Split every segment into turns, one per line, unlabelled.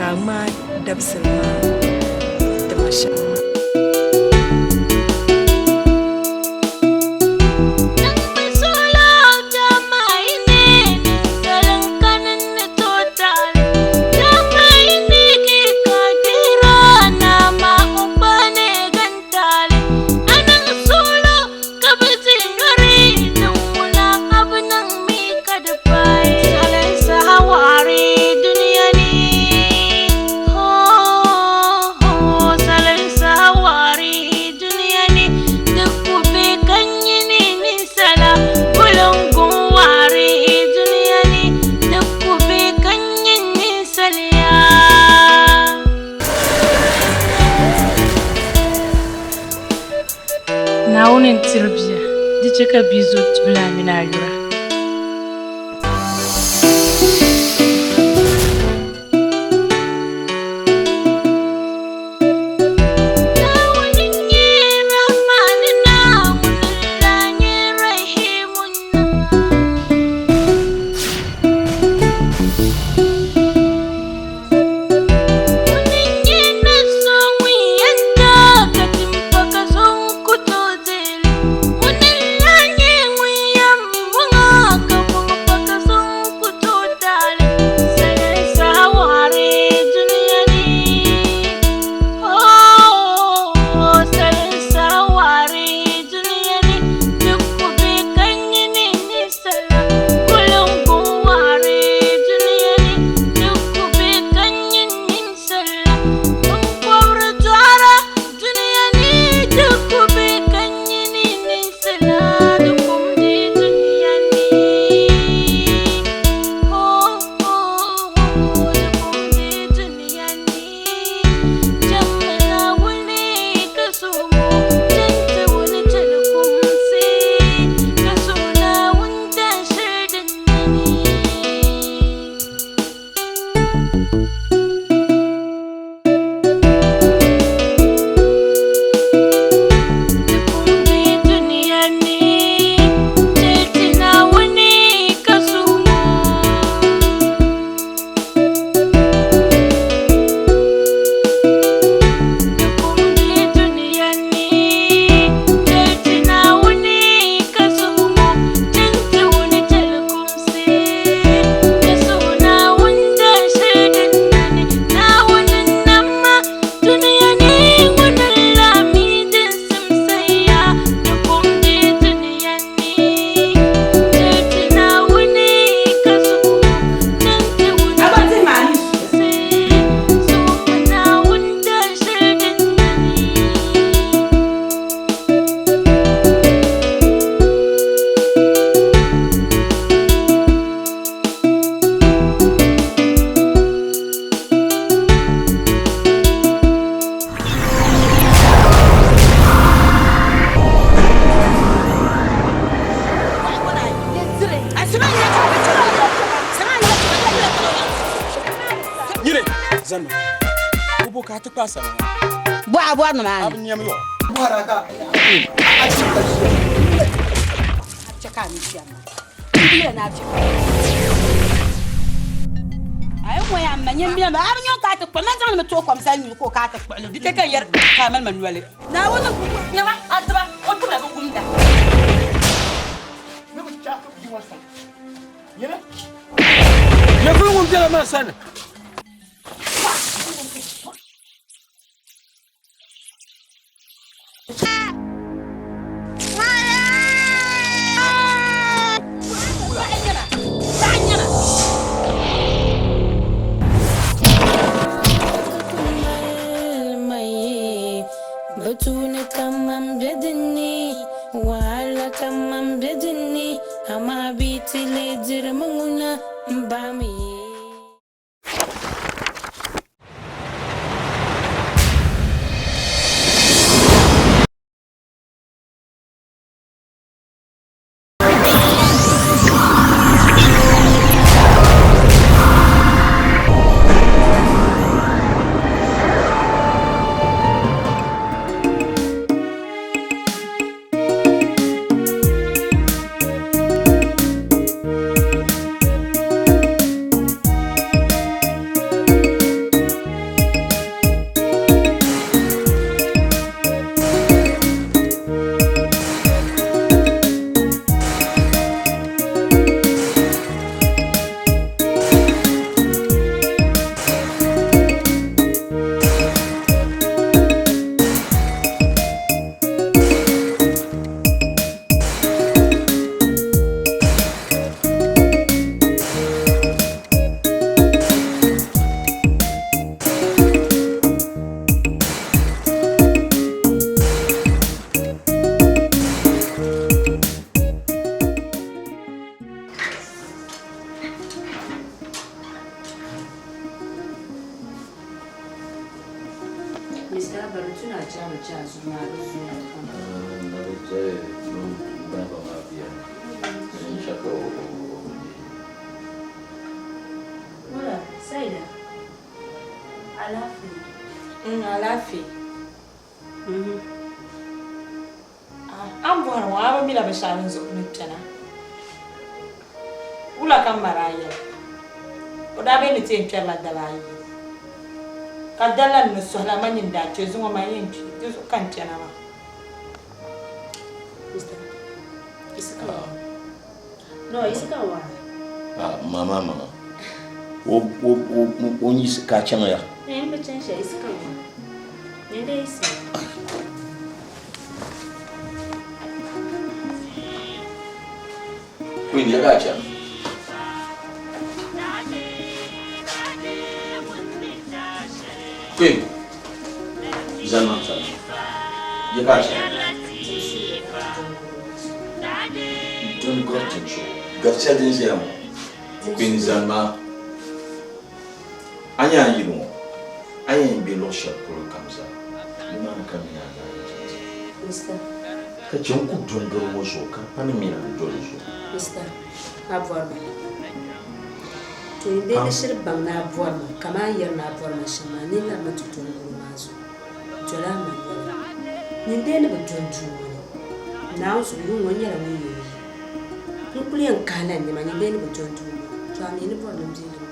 Ka a ŋmaai dabisili maa ti ma shɛm.
Naawuni n-tiri bia, di chɛ ka bia zo tuhili a mini a yura. Mister Abba, di tu ni a chahi bi chahi zuɣu maa, di zooya pam.
Na bi chɛ baaba maa bia, n chɛ ka o bi.
Wula, Saida, alaafee?
Alaafee. A ni bɔhiri ŋɔ, a bi mila binshɛɣu din zuɣu ni kpɛna. Wula ka m ma daa yɛli? O daa bee ni ti yɛn kpɛrila daba ayi, ka dali la n ni sɔhila ma nyin daa kpe, zuŋɔ man yɛn kpi, di zuɣu ka n kpɛna maa.
Mama maŋa o yiɣisi ka a chaŋ ya. Queen, ya ka a chaŋ? Queen, zani ma zani. Ya ka a chaŋ? Dun gari timso. Gari shɛli din ʒiya ŋɔ. Queen zani ma. A nya a yili ŋɔ, a yɛn be luɣ shɛli polo kam zaa, nimaani ka m mini a naanyi chaŋ zaa. Ka chɛ n-ku dundoli ŋɔ zuɣu, ka di pa ni m mini a n-doli zuɣu.
Mister, a bɔri ma. To yi bee ni shiri baŋ ni a bɔri ma kaman a ni yɛri ni a bɔri ma shɛm maa, nini labimi ti doli guri maa zuɣu. Doli a maŋ yɛla. Nyin dee ni bi doli duu ŋɔ ni. Naawuni zuɣu yuŋ ŋɔ n nyɛla ŋun yɛn yi. N kul yɛn kahila n nɛma, nyin dee ni bi doli duu ŋɔ ni. To a mi ni bɔri ni m be yili ŋɔ ni.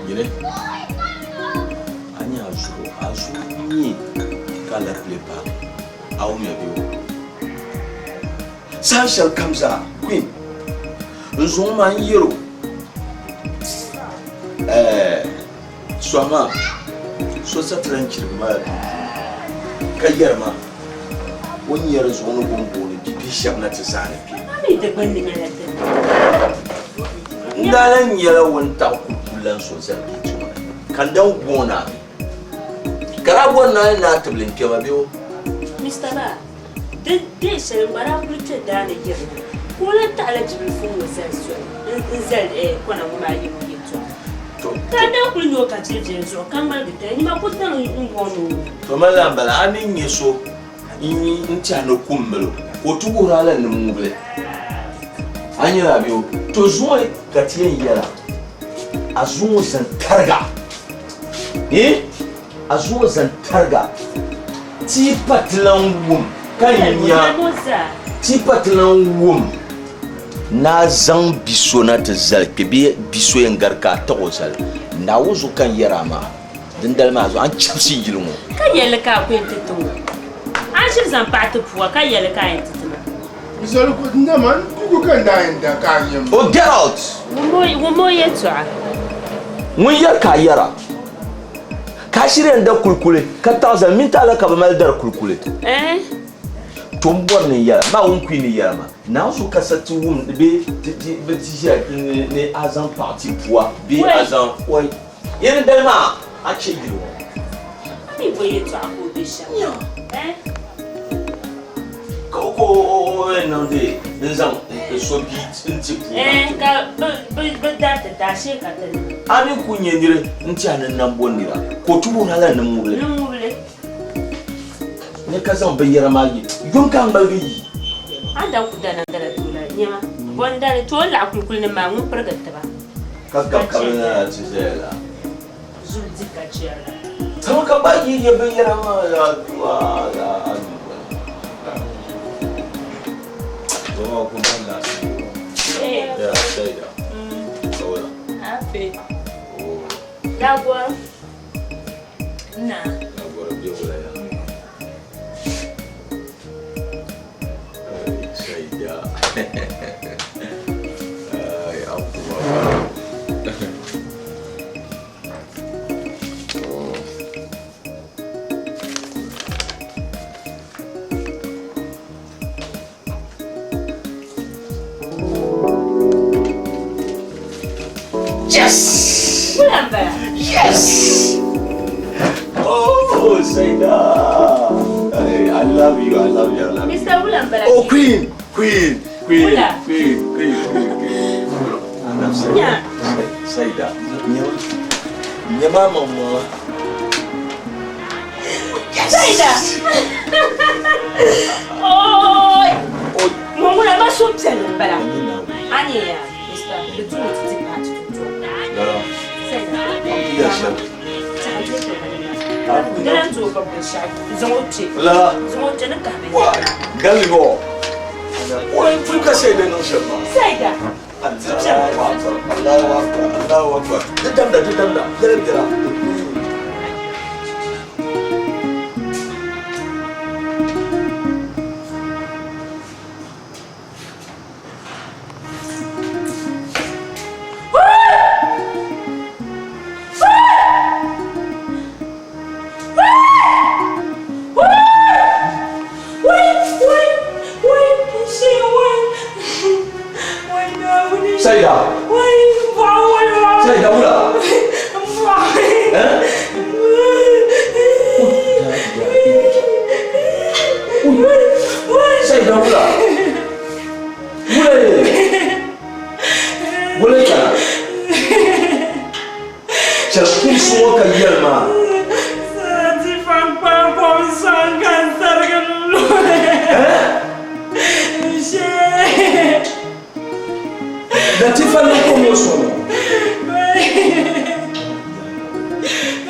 Nyini a nya a zuɣu a zuɣu nyɛ ka alapile paaki a wumya bɛ o saha shɛli kam zaa queen n zuŋ maa n yɛro ɛɛ Sɔhi maa, so sa ti lan chirigi ma la duu puuni, ka yɛri ma o ni nya di zuɣu ni o ni booni bibihi shɛba na ti zaani kpe. N daa lan nyɛla wuntaɣ kulikullan so zali bɛ tuma ni, ka n daŋ goon a mi, ka daa bɔri ni a ni naai tibili n-kpe ma bee o?
Mister Ba, di deei shɛli n gba daa kuli kpe daa ni yirina ka o lan taɣila jibilifu ŋɔ zali soli n-zali kɔna ŋɔ maa yɛli o yɛltɔɣa. Ka n daa kuli nya o ka viɛviɛli zuɣu ka ŋmaligi taya nima kuli daŋ n-wuɣi ni o ŋɔ.
To mali la m-bala, a ni nya so n-tɛhi ni kum mali o, ka o ti wuhir a la nim ŋubili. A nyɛla a bɛ o. To zuŋɔ ka ti yɛn yɛla, a zuŋɔ zani tariga. Hii? A zuŋɔ zani tariga. Ti pa ti lan wum ka nya, ti pa ti lan wum ni a zaŋ bi so na ti zali kpe bee bi so yɛn gari ka a taɣ o zali. Naawuni zuɣu ka n yɛr a maa, dindali maa zuɣu a ni chɛbisi yili ŋɔ.
Ka yɛli ka a ku yɛn ti ti ŋɔ. A ni shiri zaŋ paɣa ti pua ka yɛli ka a yɛn ti ti ma.
Oh, get out!
Wum o yɛtɔɣa.
Ŋun yɛri ka a yɛra. Ka a shiri yɛn da kulikuli ka taɣi zali mini taɣila ka bɛ mali dari kulikuli.
Eh?
To m bɔri ni n yɛla maa wun kui ni yɛla maa. Naanzu ka sa ti wum bee ti ti bi ti ʒiya ni ni a zaŋ paɣa ti pua bee a zaŋ oi yɛli dali maa a chɛ yili ŋɔ.
A mi bo yɛltɔɣa ka o be shɛm eh?
Ka o ka o o yɛn niŋdi n zaŋ so bia n ti pua
Eh, ka bi bi bi dariti ti ashee ka ti niŋ.
A mi ku nyɛ niri n tiɛha ni nambo nira ka o ti wuhiri a la ni ŋubili.
Ni ŋubili.
Ni ka zaŋ binyɛra maa yi yom ka a ŋmaligi yi.
A ni daa ku da namdala tooi la nɛma, bɔ n-dali ti o ni laɣi kulikuli nim maa ŋun pirigi ti ba.
Ka gabi ka bɛ nana ti zaya la.
Zuli di ka chɛri la.
Sama ka ba yi ye binyɛra maa la a a nyingoli. Dɔɔ ku bahi laɣisi. Ya, Saida. Sawola.
Afe.
Oh.
Lagɔr. Naa.
Lagɔr bɛ wula ya. Ay, Saida. Ay, abu baba. Yes!
Wula m-bala?
Yes! Oh, Saida! Hey, I love you, I love you, I love you.
Mr. Wula m-bala?
Oh, Queen! Queen! Queen!
Wula.
Queen! Queen! Queen! Queen!
Nya.
Saida, nyama, nyama mama. Yes!
Saida! Oi! Ŋɔ ŋuna ma suhupiɛlli m-bala. A ni ya, Mr. Di tu ni ti ti paai ti tuntɔŋ.
Lala.
Saida.
Ya shɛm.
Di lan tooi gbubi binshɛɣu zaŋ o kpe.
Lala.
Zaŋ o kpe ni kahi binyɛra.
Wa, galli ŋɔ. O ni puli ka Saida niŋ shɛm maa.
Saida.
Allahu akbar, Allahu akbar, Allahu akbar. Di damda, di damda, biɛla biɛla. Saida. Saida wula. Eh? Saida wula. Wula ye. Wula kana. Chɛli kum suŋɔ ka yɛli maa. Latifa ni kom o sɔŋɔ.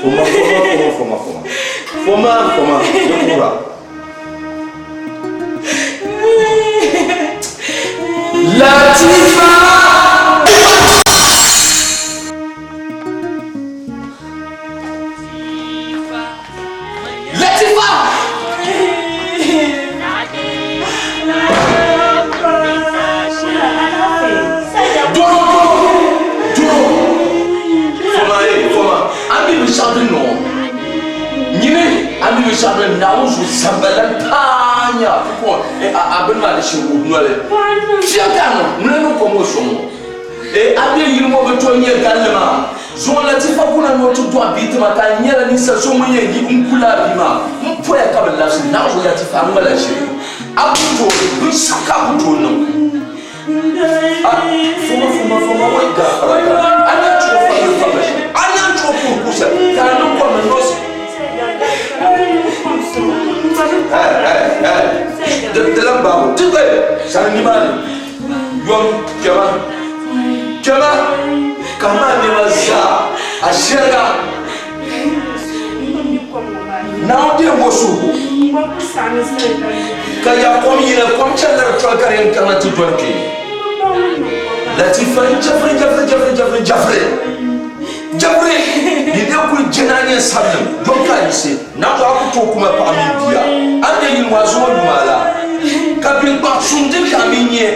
Foma foma foma foma foma. Foma foma ne kura. Latifa! Latifa! Doro doro doro. Foma ye foma an bɛ binshɛɣu din nɔ nyini an bɛ binshɛɣu din Naawuni zuɣu zambalan paa nya ko a bini maa di shiri wuhi noli fiɛ ka niŋ noli ni kom o sɔŋ o. Ee, a be yili ŋɔ bi tooi nyɛ galli maa. Zuŋɔ Latifa kuna ni o ti dɔɣi bia ti ma ka n nyɛla ninsal so ŋun yɛn yi n-kuli a bia maa. M poya ka bi labisi Naawuni Latifa, a ŋmala ʒiri. A ku tooi, binshɛɣu ka a ku tooi niŋ. A, foma, foma, foma, wai gaafara ka a naan chuɣu fabili fabili shɛm, a naan chuɣu puhi kuɣu shɛli ka a niŋ kom ni nɔsi. Hey, hey, hey, di, di lan gbaagi o. Ti, hey, sani nimaani. Yom kpɛma, kpɛma ka maa nɛma zaa a shɛriga. Naawuni deei o suhigu ka ya kom yina kom chani la di toli ka di yɛn karina ti doli kpe. Latifa n jɛfiri jɛfiri jɛfiri jɛfiri jɛfiri jɛfiri ni dee kuli jɛna a nyɛ sabilim yom ka a yiɣisi Naawuni a ku tooi kuma paɣa mini bia a ni dee yini ŋɔ a zuŋɔ yuma a la ka binkpaɣu sumdi ka a mi nyɛ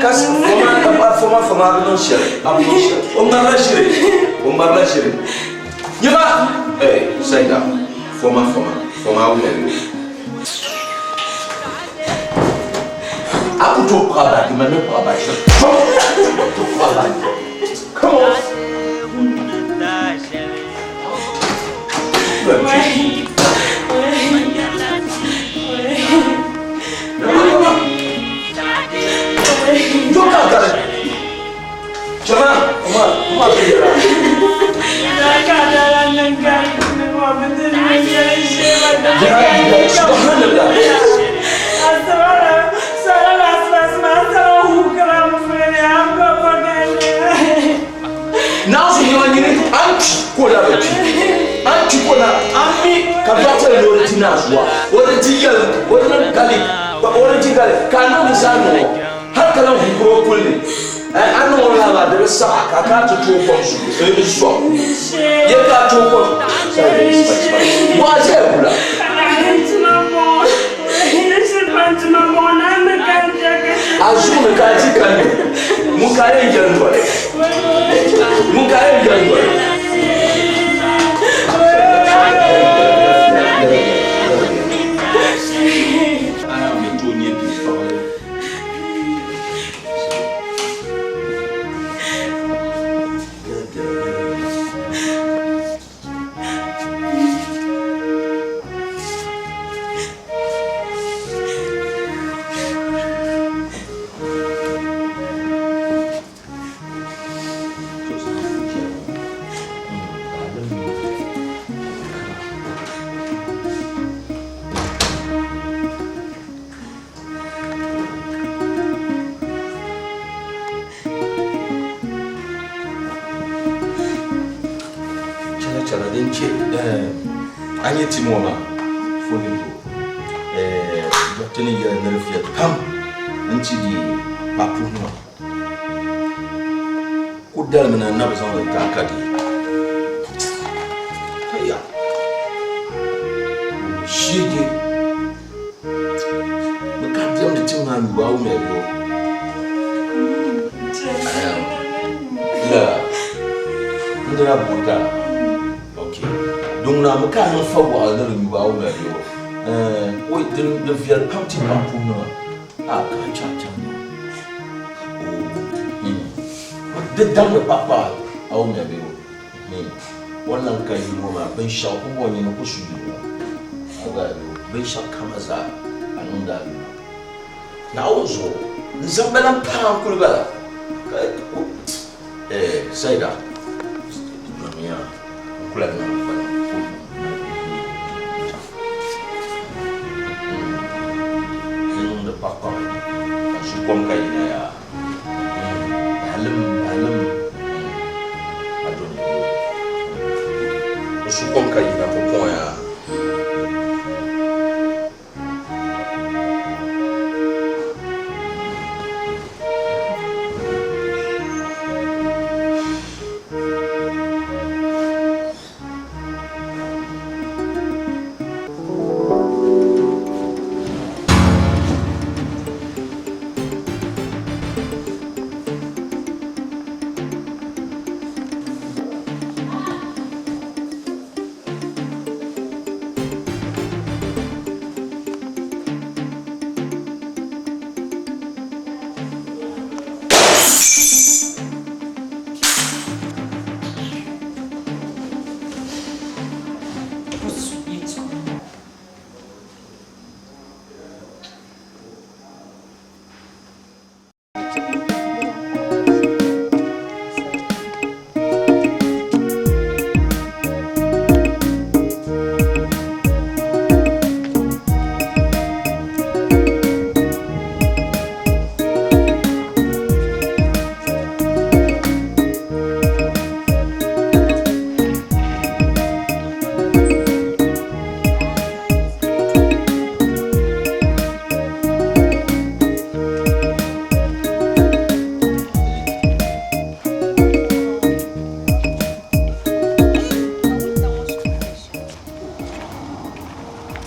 ka foma ka pa foma foma a bi niŋ shɛli a bi niŋ shɛli o ŋmarila ʒiri o ŋmarila ʒiri nyima eh Saida foma foma foma a wuhiri. tooi kpuɣi a baaji, mani mi kpuɣi a baaji. Tooi kpuɣi a baaji. Come on. Naa su nyɛma nyini an kpi ka o lahi bi kpi an kpi ka o lahi an mi ka dɔɣitɛli ni o di ti naa zuwa o di ti yɛli o di niŋ gali o di ti gali ka a niŋ di zaa niŋ o hali ka lahi huhiri o puli ni a niŋ o lala maa di bi saɣa ka a kana ti tooi kom sɔŋ yɛ ka a tooi kom bɔɣa ʒɛya gula. A zuɣu ni ka a ti ka ni ŋun ka a yɛn jɛli doli ŋun ka a yɛn jɛli doli. Chala chala din che a nyɛ ti ŋɔ maa foni ko dɔkta ni yɛli ni di viɛli pam n ti di papu nima ku dalimina na bi zaŋli taai ka di kaya ʒiɛge Bɛ ka diɛmdi tiŋ maa nyubu a wumya bɛ o? La n dina buta ok din ŋuna mi ka niŋ fa waɣali ni di nyubu a wumya bɛ o? Oi din di viɛli pam ti paɣa puuni nima a ka a chaŋ chaŋ di damdi kpakpa a wumya bɛ o? O ni lan ka yuli ŋɔ maa, binshɛɣu pumpɔŋ nyini ku su yuli ŋɔ, a gba a yo binshɛɣu kama zaa a niŋdi a yuli. Naawuni zuɣu n zaŋ ba lan paai n kuli bala. Ka Saida, Dɔmiya n kula niŋ ba niŋdi kpakpami ka su kom ka yina yaa. Balim balim a dɔni n su kom ka yina pumpɔŋɔ yaa.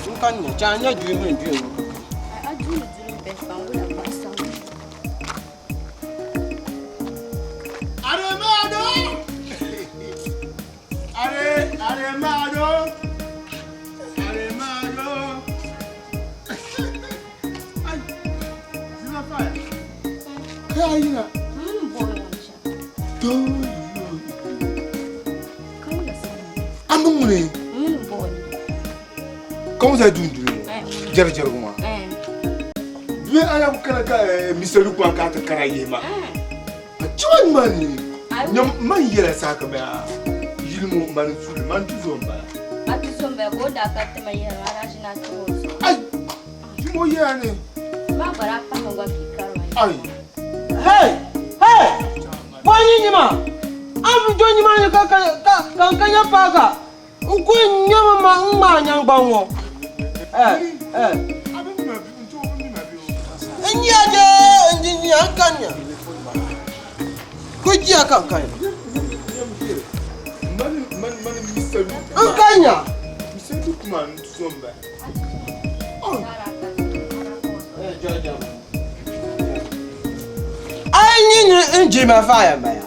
N ka nya, chɛ a nya duu mini duu ŋɔ.
A duu ni duli m-bɛ kpaŋ wula gbaɣisaŋ.
Aremado! Are, aremado! Aremado! Ay, zima fire.
daa yina. A mi ŋuni? Ka ŋun zaa dunduli ŋɔ jɛrijɛrigu maa. Bee a yaa ku kana ka Mr. Lukman ka a ti kara yihi ma. A chiba ŋmani nyam man yɛla saha kam yaa yili ŋɔ mani suli man tuzo n bala.
A tuzo n bala ka o daa ka ti ma yɛri ma a daa ʒini a tiri o zuɣu.
Ai jimo yɛla ni.
Maa gba daa pahi gba ka i kari ma.
Ai.
Hey! Hey! Bɔnyi nyima! A bi do nyima ni ka ka ka ka n ka nya paaka n ku nyami ma n ŋmaa nyangbaŋ ŋɔ. Eh eh. N nya je n di nya n ka nya. Ku jia ka n ka nya. N ka nya. A yi nyi ni n je ma faaya m-bala.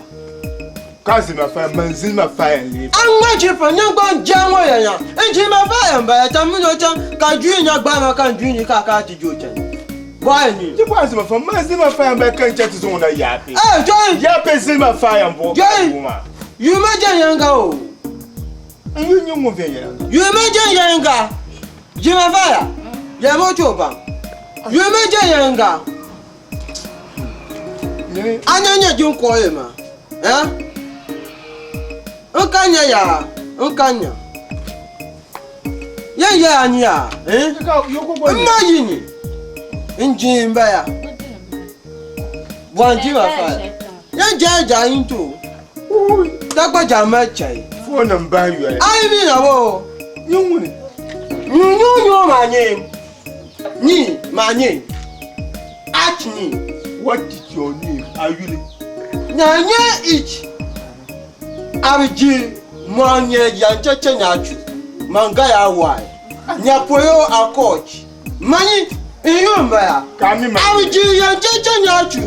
Ka zilima faaya, man zilima faaya n-lee
A ŋma jifa nyangbaŋ jia ŋɔ ya nya, n je ma faaya m-bala chaŋ mini o chaŋ ka juyi nya gbaai ma ka n juyi ni ka a kana ti je o chani. Bɔ a yi nyi.
Ti bɔhi zilima faaya, man zilima faaya m-bala ka n chaŋ ti zaŋ o na yaape.
Ee, Joyi!
Yaape zilima faaya m-bɔŋɔ ka
Joyi!
ti maa.
Yuma je yɛŋga o.
N yuli nyɛ ŋun viɛnyɛliŋga.
Yuma je yɛŋga. Jima faaya, yɛlimi o ti o baŋ. Yuma je yɛŋga. A nya nya jin kɔɣili ma, eh? N ka nya yaa, n ka nya. Yɛn yɛ a nya, eh? N ma yi ni, n jin baya. Bɔn jima faaya. Yɛn jaya jaa yin to. Ta gba jaa mali chai.
Foon nim bahi yoli.
A yi mi na bo.
Nyin ŋuni?
Nyu nyu nyu ma nye. Nyi ma nye. Ach nyi.
What is your name? Ayuli.
Nya nye ich. Abiji mo nye yan cheche nya chu. Manga ya wai. Nya poyo akoch. Manyi iyo mbaya.
Kami ma.
Abiji yan cheche nya chu.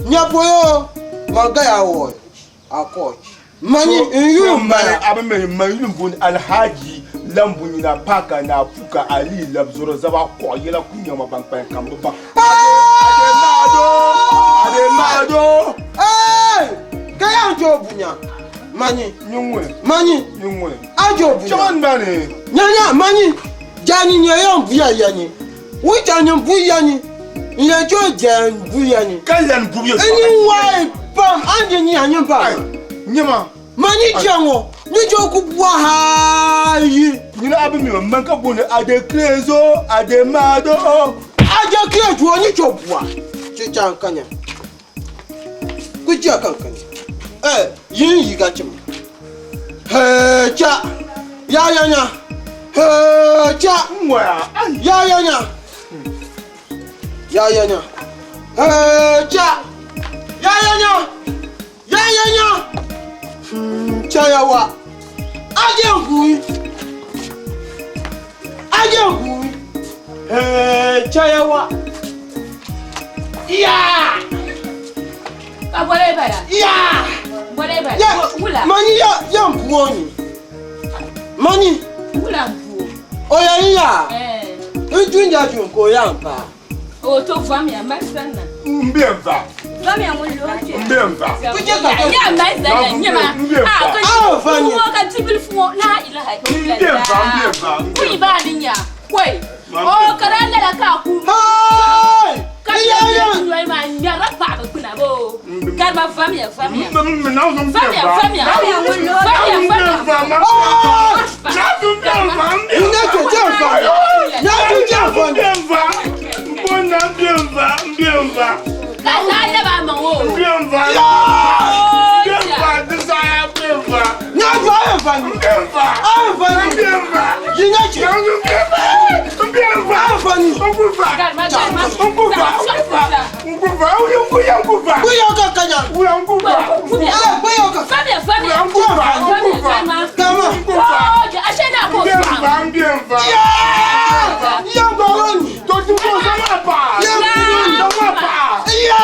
Nya poyo manga ya wai. Akoch. Manyi iyo mbaya.
Abi mi ma yuli mbuni Alhaji lambu nyina paka na puka ali labzoro zaba ko yela kunya ma bang bang kam ba. Ade mado. Ade mado.
Hey! Kaya jo bunya. Manyi.
Nyungwe.
Manyi.
Nyungwe.
Ajo bunya.
Chaman bani.
Nyanya manyi. Jani nye yon buya yanyi. Wu jani buya yanyi. Nye jo jan buya yanyi.
Kalan buya.
Enyi wai pam anje nyi anyi pam.
Nyama.
Manyi jango. Nyi jo ku buwa ha yi.
Nyina abi mi man ka bone ade krezo ade mado.
Aje krezo nyi jo buwa. Chicha kanya. Kujiya kan kanya. Eh, yin yi ga chim. He cha. Ya ya nya. He cha.
Ngwa.
Ya ya nya. Ya ya nya. He cha. Ya ya nya. Ya ya nya. Cha ya wa. Aje ngui. Aje ngui. He cha ya wa. Ya.
Ka bɔra bara.
Ya.
Bɔra bara.
Ya.
Wula.
Mani ya ya mbuoni. Mani.
Wula mbuo.
Oya ya.
Eh.
Njunja junko ya mpa.
O to vamia masana.
Mbemba.
Vamia ngolo.
Mbemba.
Kuje ka
Ya masana nyama. Ah ka
Ah vamia.
Wo ka tibil fu la ilaha illallah.
Mbemba mbemba.
Kuyi ba ni nya. Koi. O kara la ka ku.
Hey!
Ka
Ya ya.
ya ma nya ra pa ba kuna bo. Karma vamia vamia.
Vamia
Vamia vamia. Vamia vamia.
Ina to je fa. Ya to je fa.
Mbemba. Mbona mbemba mbemba.
Ka la ya ba ma wo.
Mbemba. Mbemba desire mbemba.
Nya jo ayo fa ni.
Mbemba.
Ayo fa ni.
Mbemba.
Yinya che.
Mbemba. Mbemba.
Ayo fa ni.
Mbemba.
Karma karma.
Nkuva, nkuva, nkuva, uyu mbuya nkuva.
Buya ka kanya.
Uya nkuva.
Eh buya ka.
Vamia vamia.
Nkuva,
Vamia
nkuva.
karma.
Kama.
Nkuva.
Oh, ashe na ko.
Mbemba, mbemba.
Ya! Ya ngoni.
Toti ko sama pa.
Ya
Sama pa.
Ya!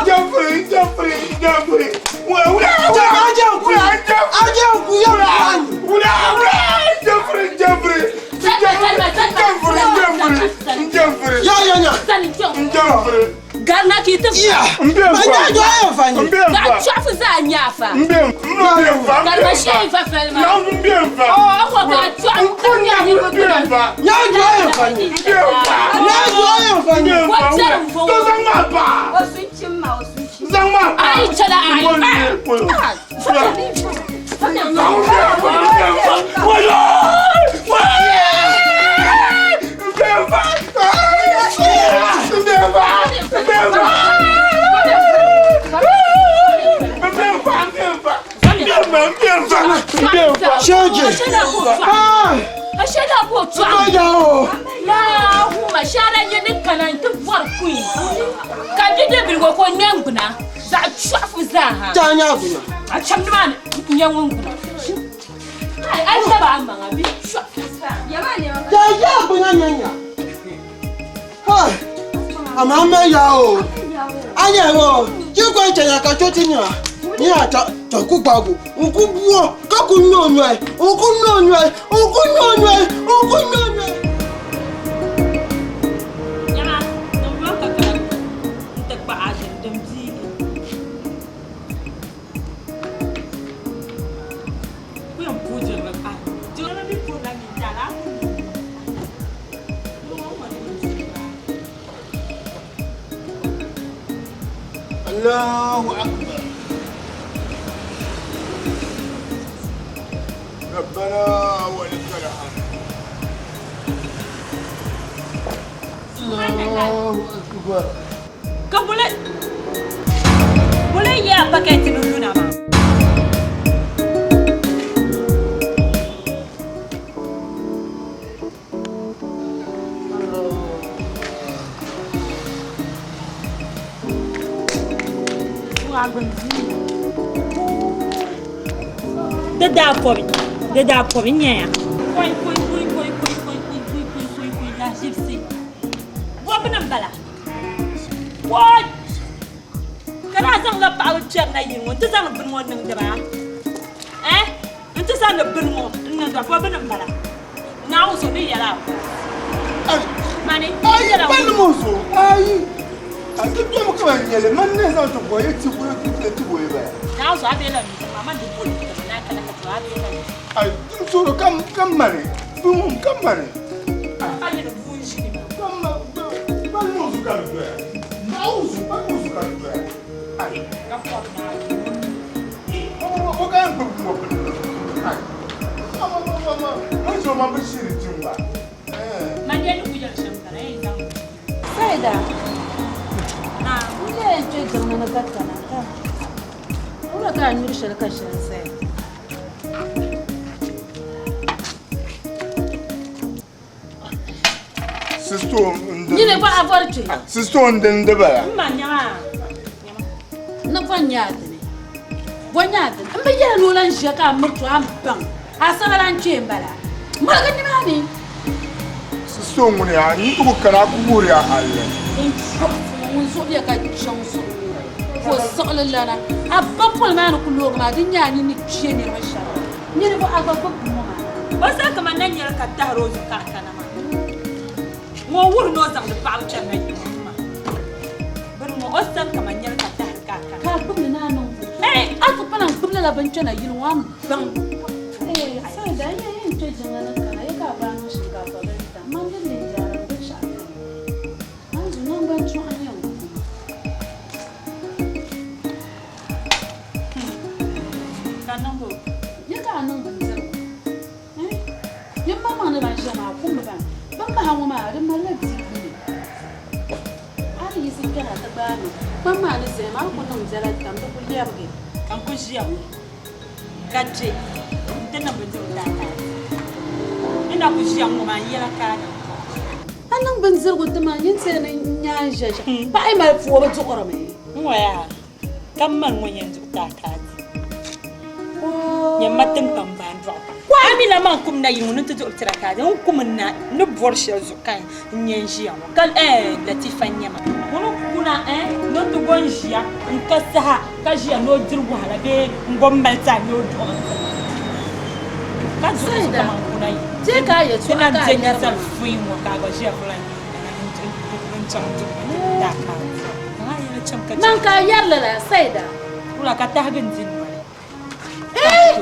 Jeffrey, Jeffrey, Jeffrey. Wula, wula,
Ja aje ku.
wula, Jeffrey.
Aje ku ya ngoni.
Wula, wula, Jeffrey, Jeffrey. Jeffrey, Jeffrey, Jeffrey.
Ya ya nya.
Sani jɔn.
Jeffrey.
Dari na ka yi ti
Ya!
N be
Ma
n fa.
nya jɔ a yɛn fa
N
nyɛ.
be n
Ka
fa.
chɔɣifu zaa nya a fa.
N be n fa.
Ka di ma shee fa fali maa.
Naawuni n be n fa.
Ɔ, a ko ka chɔɣifu
N ko Naawuni n be n fa.
Nya jɔ a yɛn fa nyɛ.
N be n fa.
Nya jɔ a yɛn fa
N be
nyɛ.
n fa.
Wa chɛri n fo.
To zaŋ maa pa.
O sun chim ma, o sun chim.
Zaŋ maa pa.
Ayi chɛla ayi.
N ko n ye polo.
Ah,
Naawuni n be n fa. N be n fa. Wayo! Wayo! N be n fa. N be n fa. N be n fa. N be n fa. N be n fa. N be n fa. N be n fa. N be n fa.
Shege. Ah!
A shɛla bo
Ma
chɔɣu.
ya o.
Naahuma shɛla nyɛ ni kana n ti bɔri kuyi ka bidibiligu ko ŋmɛ n gbuna zaɣ chɔɣufu zaa ha.
Ta nya gunya.
A chɛmdi maa ni n nyɛ ŋun gbuna. Ai ai taba a maŋa bi chɔɣufu zaa.
Ta ya gunya nya nya. Ha! Ama ma ya o. Anya o. Chi ko chanya ka cho ti nya. Ni a ta ta ku gbagu. N ku buo ka ku nyo nyo. N ku nyo nyo. N ku nyo nyo. N ku nyo nyo.
Nyama, din bɔri ka kana n-ti kpahi a ʒini din biigi. Ku yɛn puui jirili pahi. Jirili mi puurila nyin taali, a ku niŋ li. Doo ŋɔ ŋɔ ni mi puuri maa.
Allahu akbar. Rabbana wa lakal hamd. Allahu akbar.
Ka bole bole ye a pakɛti ni luna maa. Di daa pɔbi, di daa pɔbi n nyɛya. Kɔi kɔi kɔi kɔi kɔi kɔi kɔi kɔi kɔi kɔi kɔi lahiʒibisi. Bɔbini m-bala. Woi! Ka daa zaŋla paɣaba kpɛri na yili ŋɔ nti zaŋdi bini ŋɔ niŋdi ba. Eh? Nti zaŋdi bini ŋɔ n-niŋdi ba. Bɔbini m-bala. Naawuni so ni yɛli a
Ai,
mani
ai,
yɛla
palli ŋɔ zuɣu. Ai, a ti domi ka ban nyɛli man ni zaŋ ti bɔhi ti bɔhi ti ti bɔhi baya.
Naawuni so a bela mi tiŋ maa man di boli tiŋ na kana ka ti a bela mi.
Ai, din soro kam kam mani, bin ŋɔ kam mani.
Ka yɛli bua n ʒini maa.
Kam ma, palli ŋɔ zuɣu ka di doya. Naawuni zuɣu, palli ŋɔ zuɣu ka di doya. Ai.
Ka pɔri Naawuni.
O ka yɛn gbubi ŋɔ bini. Ai. Ma ma ma ma ma, man zuɣu man bi shiri tiŋ gba. Eh.
Man yɛli ku yɛli shɛm bala, yɛn zaŋ
Saida.
Naam.
N lee yɛn kpe jiŋli ni ka kana ka wula ka a nyuri shɛli ka shɛli n-saya?
Sisto n din.
Nyini bɔ a bɔri kpe.
Sisto n din di bala.
N ma nyama.
Ni bɔ n-nyɛ a dini? Bɔ n-nyɛ a dini? N bi yɛli ni o lan ʒiya ka a miri to a ni baŋ a saba lan kpe m-bala. Ŋmaligi nimaani.
Sisto ŋuni a yi ti ku kana a ku wuhiri a halli.
Ŋun chɔɣisi ŋɔ ŋun zuɣu be ka chaŋ zuɣu ŋɔ, ka o siɣili lana. A ba poli maa ni ku loogi maa, di nyɛ a nini ni kpe niriba shɛba. Nyini bɔ a gba gbubi bini ŋɔ maa.
O saha kaman na nyɛli ka tahiri o zuɣu ka a kana maa. Ŋɔ wuhi ni o zaŋdi paɣaba chani na yili ŋɔ maa. Bini ŋɔ o sani kaman nyɛli ka tahiri ka a kana.
Ka a gbubi li ni a niŋ bu.
Hey!
A ti kpana n-gbubi lala bini chana yili ŋɔ a ni baŋ. Hey, Saida, n yɛn kpe jiŋli ni kana, yi ka a baai niŋ shinkaafa bini tam, man di leei jaara binshɛɣu kam. Man zu naŋgban chuɣu n-yɛn ku ma.
Ka niŋbu.
Yi ka a niŋ bindirigu. Eh? Yin maŋmaŋ ni ban ʒiya maa kummi ban. Bin maha ŋɔ maa di malila dibu ni. A di yiɣisi kpɛna ti gbaai mi. Kpam maa ni zaya maa a ku niŋ biɛla tam di ku lɛbigi.
Ka n ku ʒiya ŋɔ ka kpe n-ti niŋ bindirigu taataai. N na ku ʒiya ŋɔ maa n yɛla kaani.
A niŋ bindirigu ti ma nyin ti ni n nya n ʒiya shɛm. Paɣa yi mali pua o bi duɣirimi.
N waya ka m mali ŋɔ yɛn duɣi taataai ti. Nyɛ ma tiŋkpaŋ baan dɔɣi. A mi na man kum na yili ŋɔ ni ti duɣiri tira ka a di n kum n na ni bɔri shɛli zuɣu ka n nyɛ n ʒiya ŋɔ ka Latifa n-nyɛ ma. Ŋuni kuna ni o ti go n ʒiya n ka saha ka ʒiya ni o diri wahala bee n go m mali ti a ni o duɣiri ti ma ka duɣiri so kaman kuna yi. Ti na be nyɛsali fuyi ŋɔ ka a gba ʒiya fulan n chaŋ duɣiri ti daa ka a di. cham ka chɛ.
Man ka a yɛri lala, Saida.
Wula ka tahigi n-di noli.
Eeh!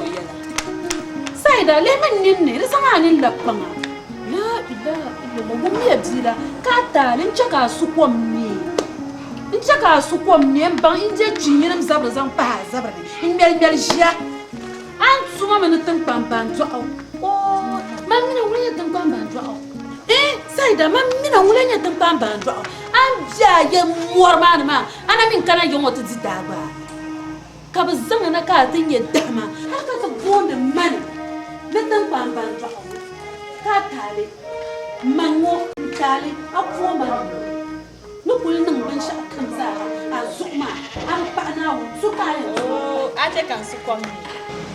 Saida, lihimi n ninni, di zaŋ a nini labi kpaŋa. Laa ilaha illallah, wummiya bia la ka a taali n-chɛ ka a su kom neei. N-chɛ ka a su kom neei m-baŋ India kpiinyinim zabiri zaŋ pahi a zabiri ni n-ŋmɛliŋmɛli ʒiya. A ni tuma mi ni tiŋkpaŋ baandɔɣu. Oo, man mina ŋuna nyɛ tiŋkpaŋ baandɔɣu. Eeh! Saida, man mina ŋuna nyɛ tiŋkpaŋ baandɔɣu. A ni be a ya mɔri maa ni maa, a na mi n-kana ya ŋɔ ti di daa gba. Ka bɛ zaŋ a na ka a ti nya dahima hal ka ti booni mani ni tiŋkpaŋ baandɔɣu ka a taali man ŋɔ n-taali a pooi ma ni ŋɔ ni kul niŋ binshɛɣu kam zaa a zuɣu maa, a bi paɣi Naawuni, so ka a yɛn tuma
Oo, a chɛ ka n su kom ni.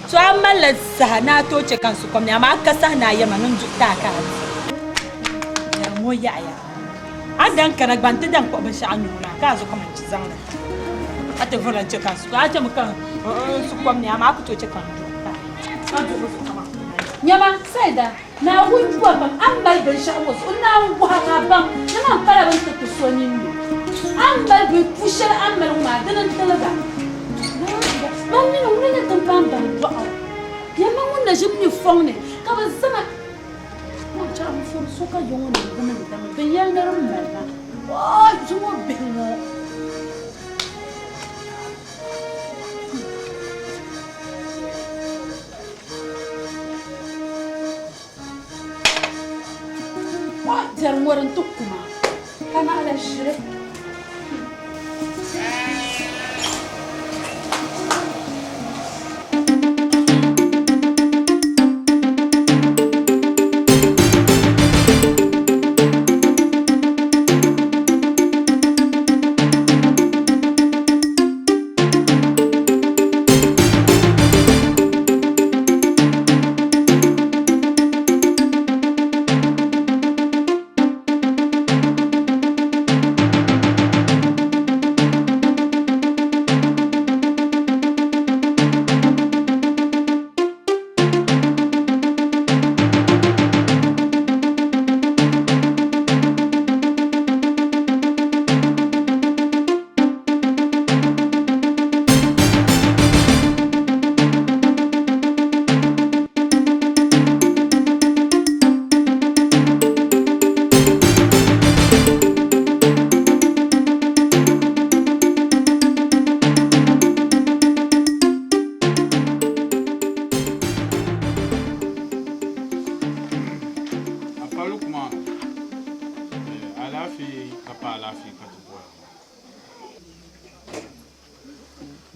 To a malila saha ni a tooi chɛ ka n su kom ni, amaa a ka saha ni a yɛma ni n duɣi ti a ka a di. Biɛrim ŋɔ yaɣiya. A ni daŋ kana gba nti daŋ kpuɣi binshɛɣu n nuu maa ka a zo kaman chi zaŋ li ka ti vurila n-chɛ ka n su. A chɛmi ka n su kom ni amaa a ku tooi chɛ ka n duɣi paai ka duɣi zuɣu kaman
Nyama, Saida, Naawuni yuwa pam, a ni mali binshɛɣu ŋɔ zuɣu, Naawuni bɔha ka a baŋ ni man pala bɛ ni ti ti so ninni. A ni mali bɛ pu shɛli a ni mali ŋɔ maa, dini n-tiligi a. Man mini ŋuna nyɛ tiŋkpaŋ dɔɣu. Nyama ŋun na ʒi mi fɔŋ ni ka bɛ zaŋ a. O chaŋ furi so ka ya ŋɔ ni wum n dama bɛ yɛli ni di mali ma. Ooi zuŋɔ bihi ŋɔ. O biɛri ŋɔ din ti kuma ka naɣila ʒiri.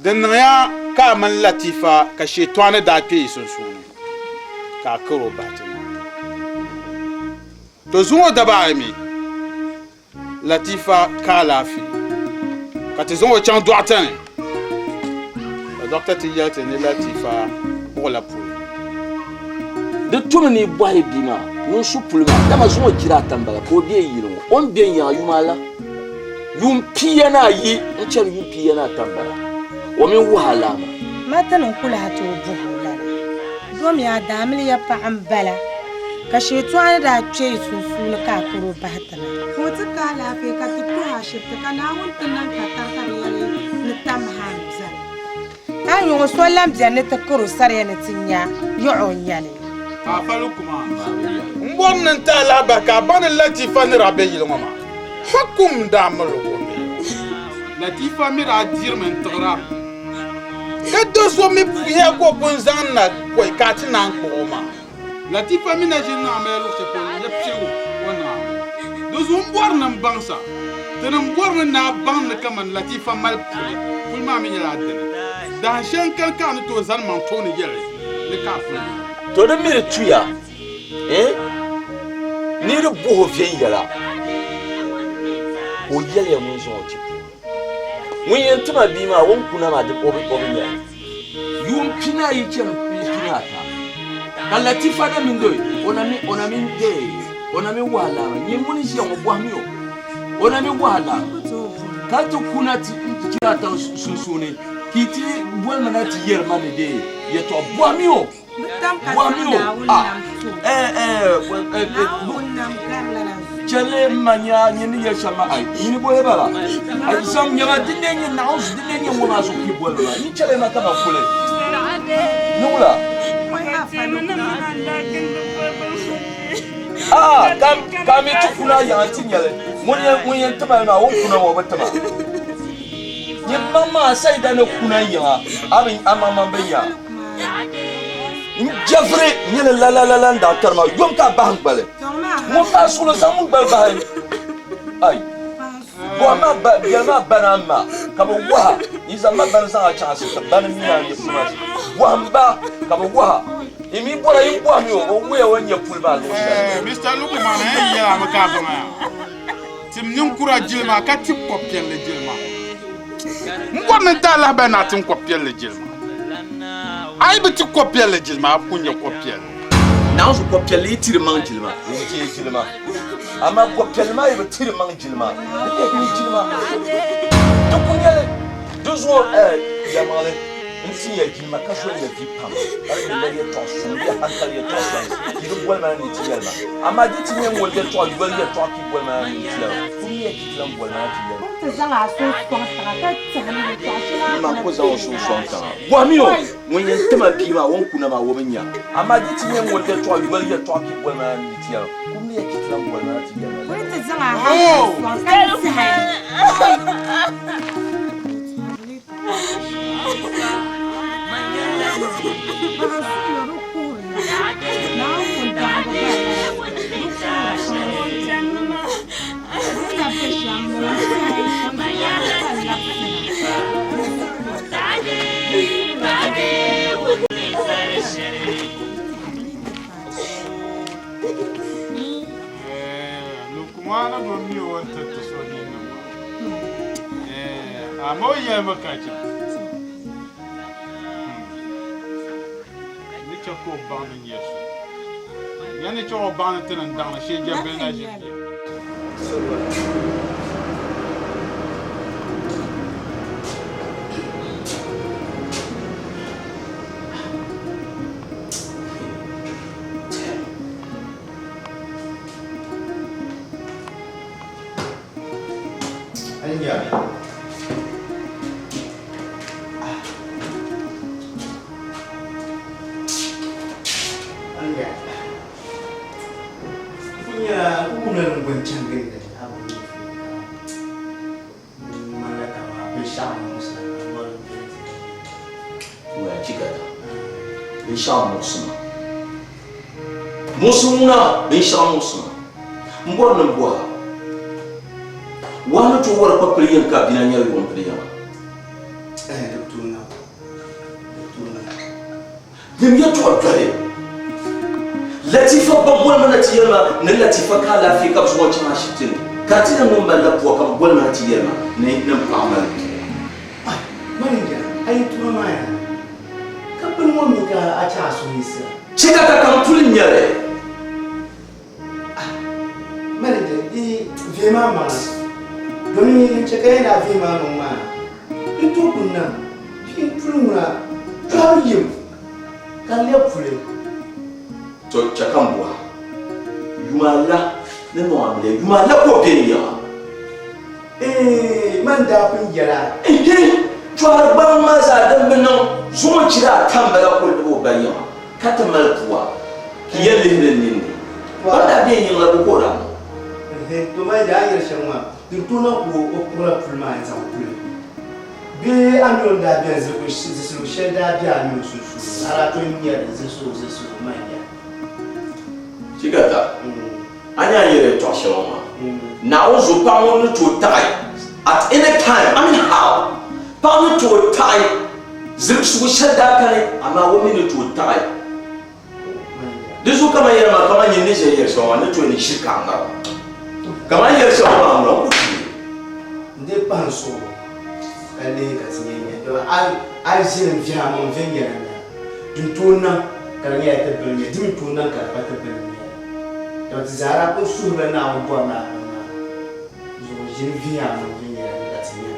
Di niŋya ka a mini Latifa ka Shetɔni daa kpe yi sunsuuni ka a kar o bahi ti na. To zuŋɔ daba ayi mi, Latifa ka alaafee ka ti zaŋ o chaŋ dɔɣita ni ka dɔɣita ti yɛli ti ni Latifa kpuɣila puli.
Di tumi ni yi bɔhi bia maa ŋun su puli maa, dama zuŋɔ jira ata m-bala ka o be yili ŋɔ, o ni be n-yaŋa yuma ala. Yuun pia ni ayi n-chani yuun pia ni ata m-bala, o mini wahala maa.
Martin n-kulahi tooi bɔhi o lala, Domi a daamiliya paɣa m-bala, ka Shɛtɔɣu ni daa kpe yi sunsuuni ka a kar o bahi ti na. Ka o ti ka alaafee ka ti tuhi ashibiti ka Naawuni ti niŋ ka tari ka di yɛli ni tamaha m-beni. Ka a yuŋ so lan beni ni ti kar o sariya ni ti nya yaɣ o nya li.
A pali kuma, m bɔri ni n ti a lahabali ka a baŋ ni Latifa ni daa be yili ŋɔ maa, pa kum n-daa mali o bee? Latifa mi daa dirimi n-tiɣira, ka do so mi puhiya ka o pun zaŋ na pɔi ka a ti naan kpuɣ o maa. Latifa mi na ʒi n-niŋ amiliya luɣ shɛli polo n-yɛli piligu o niŋ amiliya. Di zuɣu m bɔri ni m baŋ sa, ti ni bɔrimi ni a baŋ ni kaman Latifa mali puli, puli maa mi nyɛla a dini. Dahin shɛli n-kani ka a ni tooi zani maŋ tooni yɛli ni ka a puli nyɛla.
To di mi di tuya, eh, ni di bɔh o viɛnyɛla, ka o yɛliya ŋun zaŋ o ti puli. Ŋun yɛn tim a bia maa, o ni kuna maa, o bi nya li. Yuun pinaayi chani pinaata, ka Latifa na mini doi, o na mi, o na mi dee, o na mi wahala maa. Nyini ŋuni ʒiya ŋɔ, bɔhimi o, o na mi wahala maa. Ka ti kuna ti jira ata sunsuuni, ka yi ti boli ma na ti yɛri ma ni dee yɛtɔɣa, bɔhimi o. Chɛli m ma nya nyini ni yɛli shɛm maa, ai, nyini boli ba la. Ai, zaŋ nyɛma din lee nyɛ Naawuni zuɣu, din lee nyɛ ŋɔ maa zuɣu ka yi boli ba maa. Nyin chɛli ma ka man kuli. Niŋla. Aa, ka, ka a mi ti kuna yaŋa nti nya li. Ŋun yɛn, ŋun yɛn ti ma li maa, o ni kuna maa, o bi ti ma. Nyin maŋmaŋ a sayida ni kuna yiŋa, a bi, a maŋmaŋ bi nya. N jɛviri nyini lalalala n daa kari ma yom ka a bahi n gbali. Ŋun paai suɣili zaŋ n gbali bahi. Ai! Bɔhim ma ba, biɛli maa ba ni a ma ka bɛ waha. Yi zaŋ ma bani zaŋ a chaŋ asibiti, bani mi a ni puli maa shɛm. Bɔhim ba ka bɛ waha. Yi mi bɔra yi bɔhimi o, o wuya o ni nyɛ puli maa luɣ shɛli.
Mister Lukman, n yɛn yɛl a mi ka a baŋ ya. Tim ninkura jilima ka ti kɔpiɛlli jilima. M bɔri ni n ti a lahibali ni a tim kɔpiɛlli jilima. A yi bi ti kɔpiɛlli jilima, a bi ku nya kɔpiɛlli.
Naawuni zuɣu kɔpiɛlli yi ti di maŋ jilima, di yi deei jilima. Amaa kɔpiɛlli maa yi bi ti di maŋ jilima, di deei di jilima. Di ku nya li. Dinzuɣu yɛlimaŋli n tin ya jilima ka zoli ya vi pam, ka di nyɛ yɛtɔɣ suŋ bee hankali yɛtɔɣ sɔŋsi yi di boli ma na ni ti yɛli ma. Amaa di ti nyɛ ŋ-ŋol yɛtɔɣ yoli yɛtɔɣa ka yi boli ma na ni ti yɛli ma, kumiya chi ti lan boli ma na ti yɛli ma.
N ti zaŋ a suhu sɔŋ tiŋa ka tɛhi ni yɛtɔɣ shɛli a
Ma
ni
ku zaŋ o suhu sɔŋ tiŋa. Bɔhimi o, ŋun yɛn ti ma bia maa, o ni kuna maa, o bi nya. Amaa di ti nyɛ ŋ-ŋol yɛtɔɣ yoli yɛtɔɣa ka yi boli ma na ni ti yɛli ma, kumiya chi ti lan boli ma na ti yɛli ma
N ti zaŋ a hankali sɔŋ ka tɛhi.
Lukumana do mi o ni tiriti so ninni maa. Amaa o yɛlimi ka chɛ. Ni chɛ ka o baŋ ni nyɛ so. Ya ni chɛ o baŋ ni ti ni daŋ ni shee jɛmbili na ʒi bia.
Anya. Anya. Kunya kumla nungwan changin da abu ni mala kama binshɛɣu muɣisima
Waya chikata. Binshɛɣu muɣisima. Muɣisi ŋuna binshɛɣu muɣisima. M bɔri ni m bɔha. Wahu ni tooi wari kpakpili yɛn ka bina nyɛri yuɣim pili yɛma. Dim yɛtɔɣa doli. Latifa ba boli ma na ti yɛli ma ni Latifa ka alaafee ka bɛ zaŋ o chaŋ ashibiti ni ka a ti na ŋun malila pua ka bɛ boli ma na ti yɛli ma ni ni m paɣa mali pua.
Manager, a yi tuma maa yaa ka bini ŋɔ mi ka a chaŋ a suhu yiɣisira.
Chɛ ka ka kam puli n-nyɛ li.
Manager, di vihi maa maŋa domin chɛ ka yɛn daa vihi maa niŋ maa n tooi ku niŋ bia puli ŋuna tɔhibu yim ka lɛbi puli.
To chɛ ka m bɔha yuma ala ni niŋ amiliya yuma ala ka o be n yiŋa?
Eeh man daa pun yɛl a.
Ihi! Tɔhiri gbaŋ maa zaa din bi niŋ zuŋɔ chira ata m-bala ka o lib o ba yiŋa. Ka ti mali pua ka yɛn lihiri n ninni. O ni daa be n yiŋ la, bɛ ka o daa niŋ?
Ehe, to mali daa yɛli shɛm maa, din tooi niŋ ka o kpuɣila puli maa n-zaŋ kuli. Bee a mi o ni daa beni zilisigu shɛli daa be a mi o sunsuuni, a daa tooi nyari zilisigu zilisigu maa n-nya.
Chikata, a nya a ni yɛli yɛtɔɣ shɛli ŋɔ maa? Naawuni zuɣu paɣ ŋɔ ni tooi taɣi at any time, I mean how? Paɣ ni tooi taɣi zilisigu shɛli daa kani, amaa o mi ni tooi taɣi. Di zuɣu kaman yɛli maa, kaman nyin ni ʒe yɛli shɛm maa, n ni tooi ni ʒiri ka a ŋari ma. Kaman yɛli shɛm maa ŋuna, n ku tuui.
N dii pahi n suhu ka lihi ka ti nyɛ nya, dama a yi ʒini n-viɛhi a maŋ viɛnyɛliŋga, din tooi niŋ ka di nyɛla ti bini nya, di mi tooi niŋ ka di pa ti bini nya. Dama ti zaa daa kul suhirila Naawuni bɔri ni a niŋ maa zuɣu ʒini vihi a maŋ viɛnyɛliŋga ka ti nya.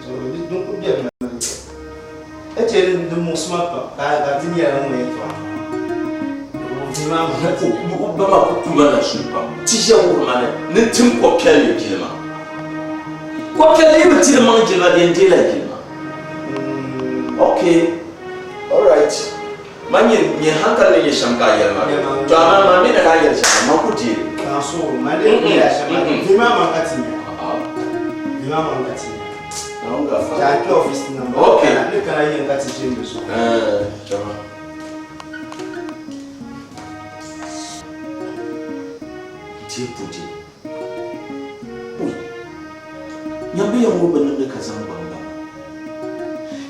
Zuɣu din kul beni maa n-nyɛ, ka chɛ din muɣisi ma pam ka di nyɛla ŋun yɛn tɔɣi maa. O vihi maa maŋa ti nya.
O ba maa kul ku ma na suhu pam. Ti ʒe wuhi ma ni ni n tim kɔpiɛlli jilima. Kɔpiɛlli yi bi ti di maŋ jilima, di yɛn deela jilima. Ok, alright. Man nyɛ nyɛ hankali ni nyɛ shɛm ka a yɛli ma bee? To amaa man mi ni daa yɛli shɛm maa, man ku deei li.
Kaanso, man dee ku yɛli a shɛm maa, vi maa man ka ti nya. Vi maa man ka ti nya.
Naawuni gaafara.
Chɛ a kpe office na m-bɔŋɔ.
Ok.
Ni kana yɛn ka ti ʒe m-be zuɣu.
Ɛɛn, chama. Deputy. Ui! Nyambiya ŋɔ bi niŋdi ka zaŋ gbaŋ baŋ.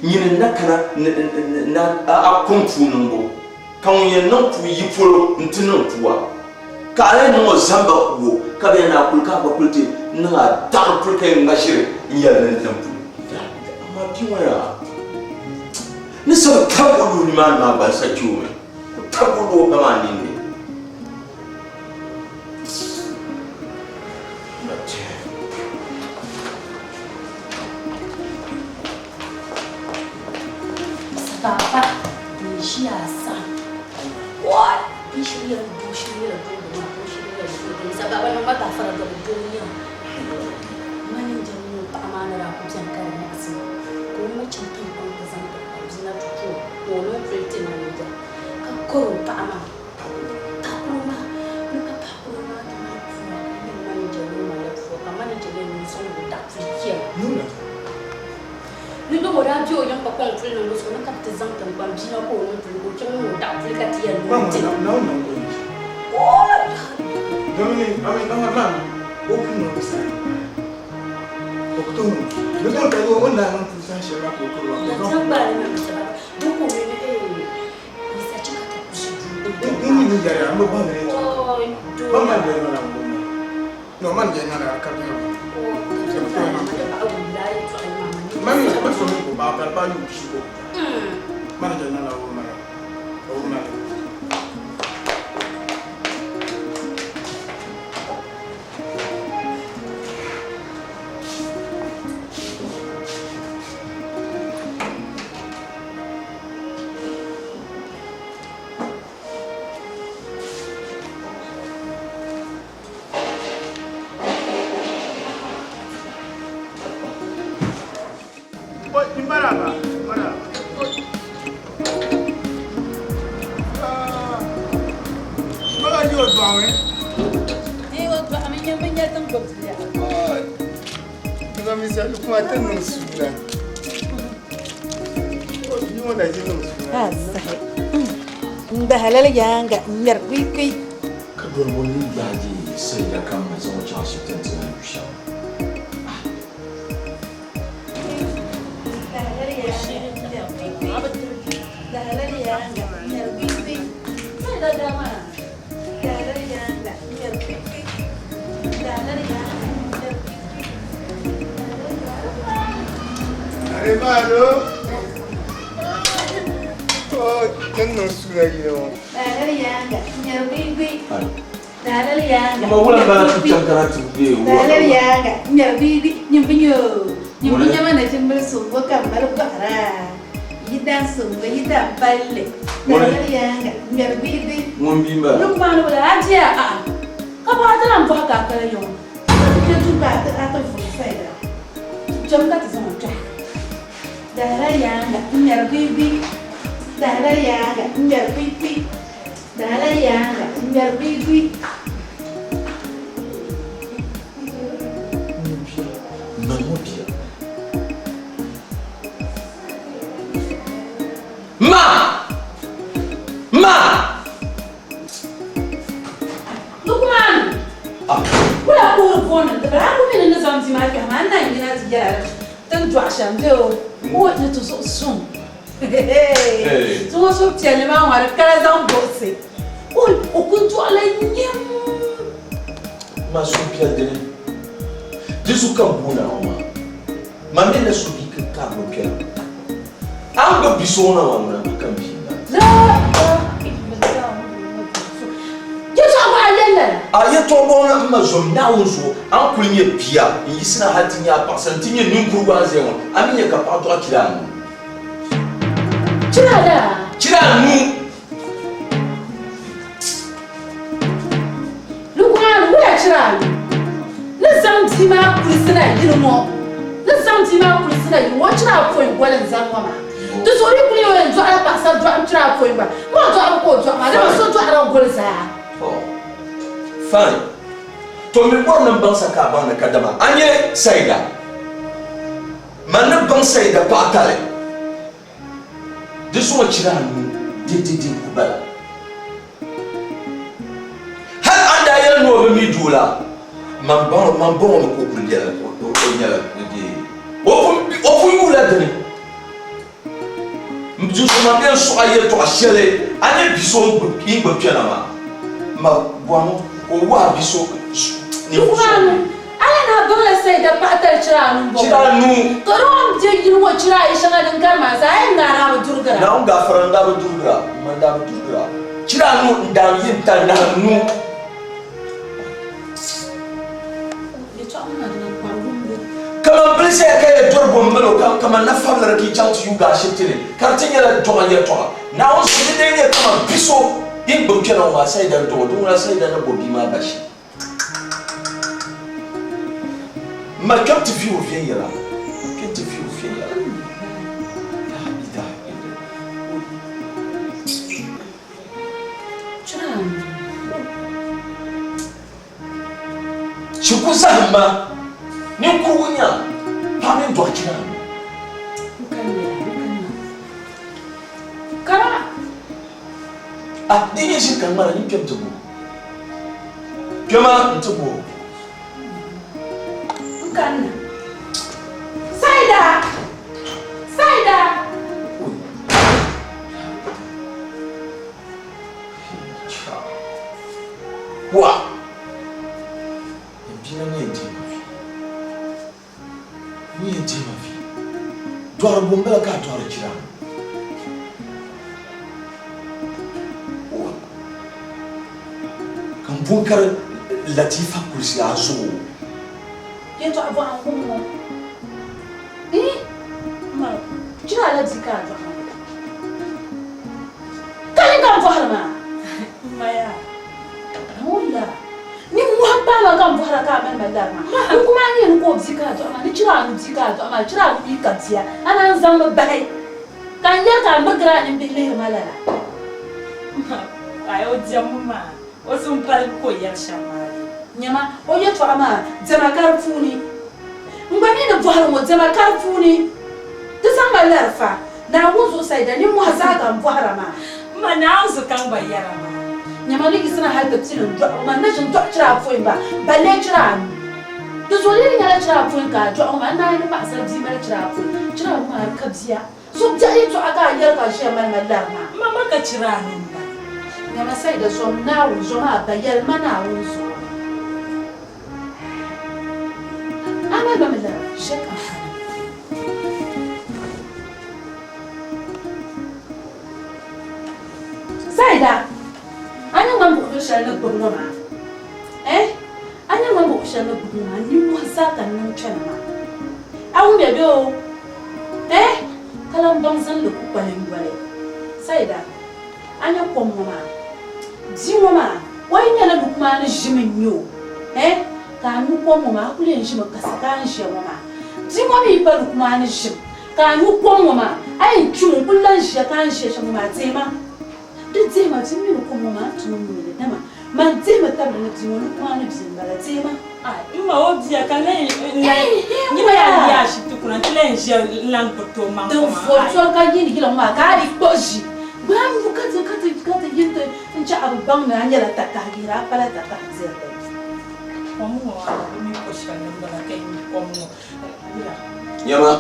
Nyini n-na kana na a kum puu niŋbu, ka ŋun yɛn niŋ puu yi polo nti niŋ pua, ka a yɛn niŋ o zamba ku o, ka bɛ yɛn a kuli ka a gba kuli ti niŋ a daɣiri puli ka yɛn ŋma ʒiri n-yɛli ni n niŋ puu. Amaa bia ŋɔ yaa ni sabi tab o lu nimaani maa gba n sa kpe o mi. O tab o lu o ba maa ninni.
Papa n ʒiya sani what n shiri yɛli doo shiri yɛli doo doo maa shiri yɛli doo doo sa baba niŋ ma gaafara doo doo n nyɛ mani n jɛm ŋun paɣa maa ni daa ku bɛni ka di nyaɣisi ma ka o ma chaŋ tiŋkpaŋ ti zaŋ ti bia na ti ku o ka o niŋ puli ti manija ka kɔri o paɣa maa Paɣakuro maa ni ka paɣakuro maa ti mali pua ka nyɛ manija ni o malila pua ka manija nyɛ ŋun zaŋ o daɣu puli chɛma ni dama o daa be o yiŋ ka kɔŋ puli niŋbu zuɣu ni ka bɛ ti zaŋ tiŋgbani bia na ka o niŋ puli ka o chaŋ niŋ o daɣu puli ka ti yɛli ni o ti
N bahalali yaaŋa n-ŋmɛri kuikui.
Ka dolibu ni gbaagi sayida kam na zaŋ o chaŋ ashibiti nti lan yu shɛm. Ma wula m-bala ti chaŋ kana ti be Ŋun bia m-bala?
Dahalali yaaŋa n-ŋmɛri kuikui. Dahalali yaaŋa n-ŋmɛri kuikui. Dahalali yaaŋa n-ŋmɛri kuikui.
Man ŋɔ bia. Ma! Ma!
Lukman! Wula kuhiri gooni n-ti bala a ku mi ni ni zaŋ bia maa kpɛhi maa n na yina ti yɛla ti ni dɔɣi shɛm bee o o ni ti zuɣu suŋ zuŋɔ suhupiɛlli maa ŋɔ di kala zaŋ buɣisi o ku dɔɣila nyam.
Ma suhupiɛlli dini di zuɣu ka m booni a ŋɔ maa ma mi ni so bia ka a gbubi kpɛla a ni gbubi bi so ŋɔ na maa ŋuna ka m bia A yɛtɔɣa bɔŋɔ na m ma zom Naawuni zuɣu, a ni kul nyɛ bia n-yiɣisina hal ti nya a paɣisara nti nyɛ ninkurigu a ni zaya ŋɔ, a mi nya ka paɣa dɔɣi chira anu.
Chira daa?
Chira anu!
Lukumaan, wula zaŋ bia maa kulisi na yili ŋɔ, ni zaŋ bia maa kulisi na yili ŋɔ, o chira apɔin goli n-zani ŋɔ maa. Di zuɣu di kuli nyɛ o yɛn dɔɣila paɣisari dɔɣim chira apɔin gba. Ma o dɔɣibu ka o dɔɣi maa, dama so dɔɣirila goli zaa.
Fine. To mi bɔri ni m baŋ sa ka a baŋ ni kadama a nyɛ Saida. Man ni baŋ Saida paɣa tali. Di zuɣu chira anu dididi n-ku bala. Hal a ni daa yɛli ni o bi mi doo la, man baŋ man baŋ o mi ka o kuli bela o nyɛla o pun yuula dini. Di zuɣu man bɛn sɔɣi yɛtɔɣ shɛli a ni bi so yi gbubi kpɛna maa, ma bɔhim ka o wahi bi so
ninvuɣ so o ni. A ni daa baŋla Saida paɣa tali chira anu m-bɔŋɔ.
Chira anu.
Ka di o ni be yili ŋɔ chira ayi shɛŋa din gari maa zaa, a yɛn ŋmaari a bi durigira.
Naawuni gaafara n daa bi durigira, m ma n-daa bi durigira. Chira anu n-daa yi n-tali nahi anu.
Yɛtɔɣa ŋɔ maa dina kpari wumbu.
Kaman bili zaya ka yɛ dɔri bom mali o ka kaman nafabiliri ka yi chaŋ ti yuugi ashibiti ni ka di ti nyɛla dɔɣim yɛtɔɣa. Naawuni so di dee nyɛ kaman bi so yi gbubi kpɛna ŋɔ maa Saida n-dɔɣi o, di ŋuna Saida ni bo bia maa bashi. M ma kpɛm ti vi o viɛnyɛla, kpɛm ti vi o viɛnyɛla. La ilaha illallah. Shikuru zahim ma, ninkurugu nya paɣa mini dɔɣi chira anu. Ah, di nyɛ ʒiri ka ŋmana nyin kpɛm ti bo. Kpɛma n-ti bo.
N kanna. Saida! Saida!
Wa! N bia na yɛn deei ma vi. N yɛn deei ma vi. Dɔɣiri bo m-bala ka a dɔɣiri jira? Ka m bo n-kari Latifa kulisi a zuɣu.
Yɛtɔɣa bɔha n-kum ŋɔ. Ii! M ma, jira a la bia ka a dɔɣi ma. Ka yi ka m bɔhiri maa?
M ma yaa.
Naawuni yaa. Nimmohi m-paai ma ka m bɔhira ka a mali ma lari maa. N kum a nyɛ ni ka o bia ka a dɔɣi maa, ni chira a ni bia ka a dɔɣi maa, chira a ni mi ka bia, a naan zaŋ mi bahi ka n yɛli ka a mirigiri a nimbihi lihiri ma lala.
Aai o diɛmbu maa, o zuɣu m-paligi ka o yɛri shɛm maa lee.
Nyama, o yɛtɔɣa maa, diɛma ka di puuni. N gba mi ni bɔhiri ŋɔ, diɛma ka di puuni. Di zaŋ ma lari fa. Naawuni zuɣu Saida, nimmohi zaa ka m bɔhira maa.
M ma, Naawuni zuɣu ka n gba yɛra maa.
Nyama ni yiɣisina hal ti pili n dɔɣibu maa, n na ʒin dɔɣi chira apɔin ba, balle chira anu. Di zuɣu di yi nyɛla chira apɔin ka a dɔɣi ŋɔ maa, n naai ni paɣisari bia mali chira apɔin. Chira anu maa di ka bia. So biɛɣu yɛtɔɣa ka a yɛri ka a ʒiya mali ma lari maa.
M ma, ma ka chira anu m-bala.
Nyama Saida, zom Naawuni, zom a ba, yɛli ma Naawuni zuɣu. A mali ma mi lari, ʒe ka n kana. Saida, a ni ŋmani buɣubili shɛli ni gbubi ŋɔ maa, eh, a ni ŋmani buɣubili shɛli ni gbubi ŋɔ maa, nimmohi zaa ka n niŋ kpɛna maa. A wumya bee o? Eh, ka lan baŋ zinli ku kpalim yoli. Saida, a nya kom ŋɔ maa, bia ŋɔ maa, o yi nyɛla lukumaani ʒimi n-nyɛ o, eh, ka a nyu kom ŋɔ maa, a kuli yɛn ʒimi kasi ka a ni ʒiya ŋɔ maa. Bia ŋɔ mi yi pa lukumaani ʒim, Ka a nyu kom ŋɔ maa, a yɛn kpimi n-kuli lan ʒiya ka a ni ʒiya shɛm ŋɔ maa, deema. Di deema, bia mi ni kom ŋɔ maa, a ni tooi nyu li, dama man dihimi tabili ni bia ŋɔ lukumaani bia m-bala, deema.
Ai, m ma o bia ka lan nyini a yi ashibiti kuna nti lan ʒiya n-lan gburiti o maŋ
Din
ŋɔ maa,
vori
ai.
tɔri ka yiini yila ŋɔ maa ka a di kpuɣi ʒi. Gbaai nyu ka ti ka ti ka ti yi nti n-chɛ a bi baŋ ni a nyɛla takahi yihira, a pala takahi dirili.
Kom ŋɔ a bi mi ko shɛli ni m-bala ka yi nyu kom ŋɔ.
Nyama,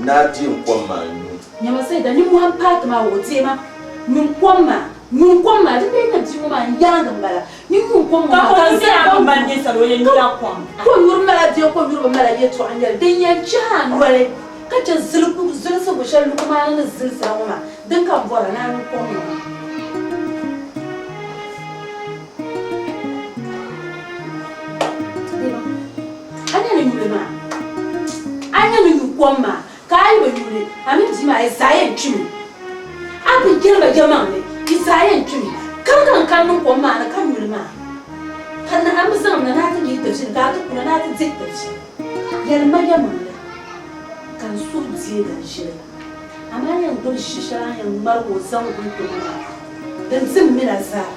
n daa di n kom maa nyu.
Nyama Saida, nimmohi m-paai ti maa o deema, nyu n kom maa, nyu n kom maa, di lee nyɛ bia ŋɔ maa n-yaangi m-bala, nyin nyu n kom ŋɔ maa ka n zali baŋ ko nyuri mala bee ko nyuri bi mala yɛtɔɣa n-nyɛli din yɛn chɛhi a noli ka chɛ zilisigu shɛli lukumaani ni zilisira ŋɔ maa, din ka m bɔra ni a nyu kom ŋɔ maa. A nya ni nyuli maa, a nya ni nyu kom maa, ka a yi bi nyu li, a mini bia maa yi zaa yɛn kpimi. A bi yɛli ba yɛlimaŋli, yi zaa yɛn kpimi. Kari ka n kani niŋ kom maa ni ka nyu li maa. Ka na a mi zaŋ na ni a ti lihi ti viɛli, ka a ti kuna ni a ti dihi ti viɛli. Yɛlima yɛlimaŋli, ka n suhu deegi n ʒili la. Amaa a yɛn gbubi ʒi shɛli a ni yɛn ŋmarig o zaŋ guli ti ma maa, din dim mi na zaa.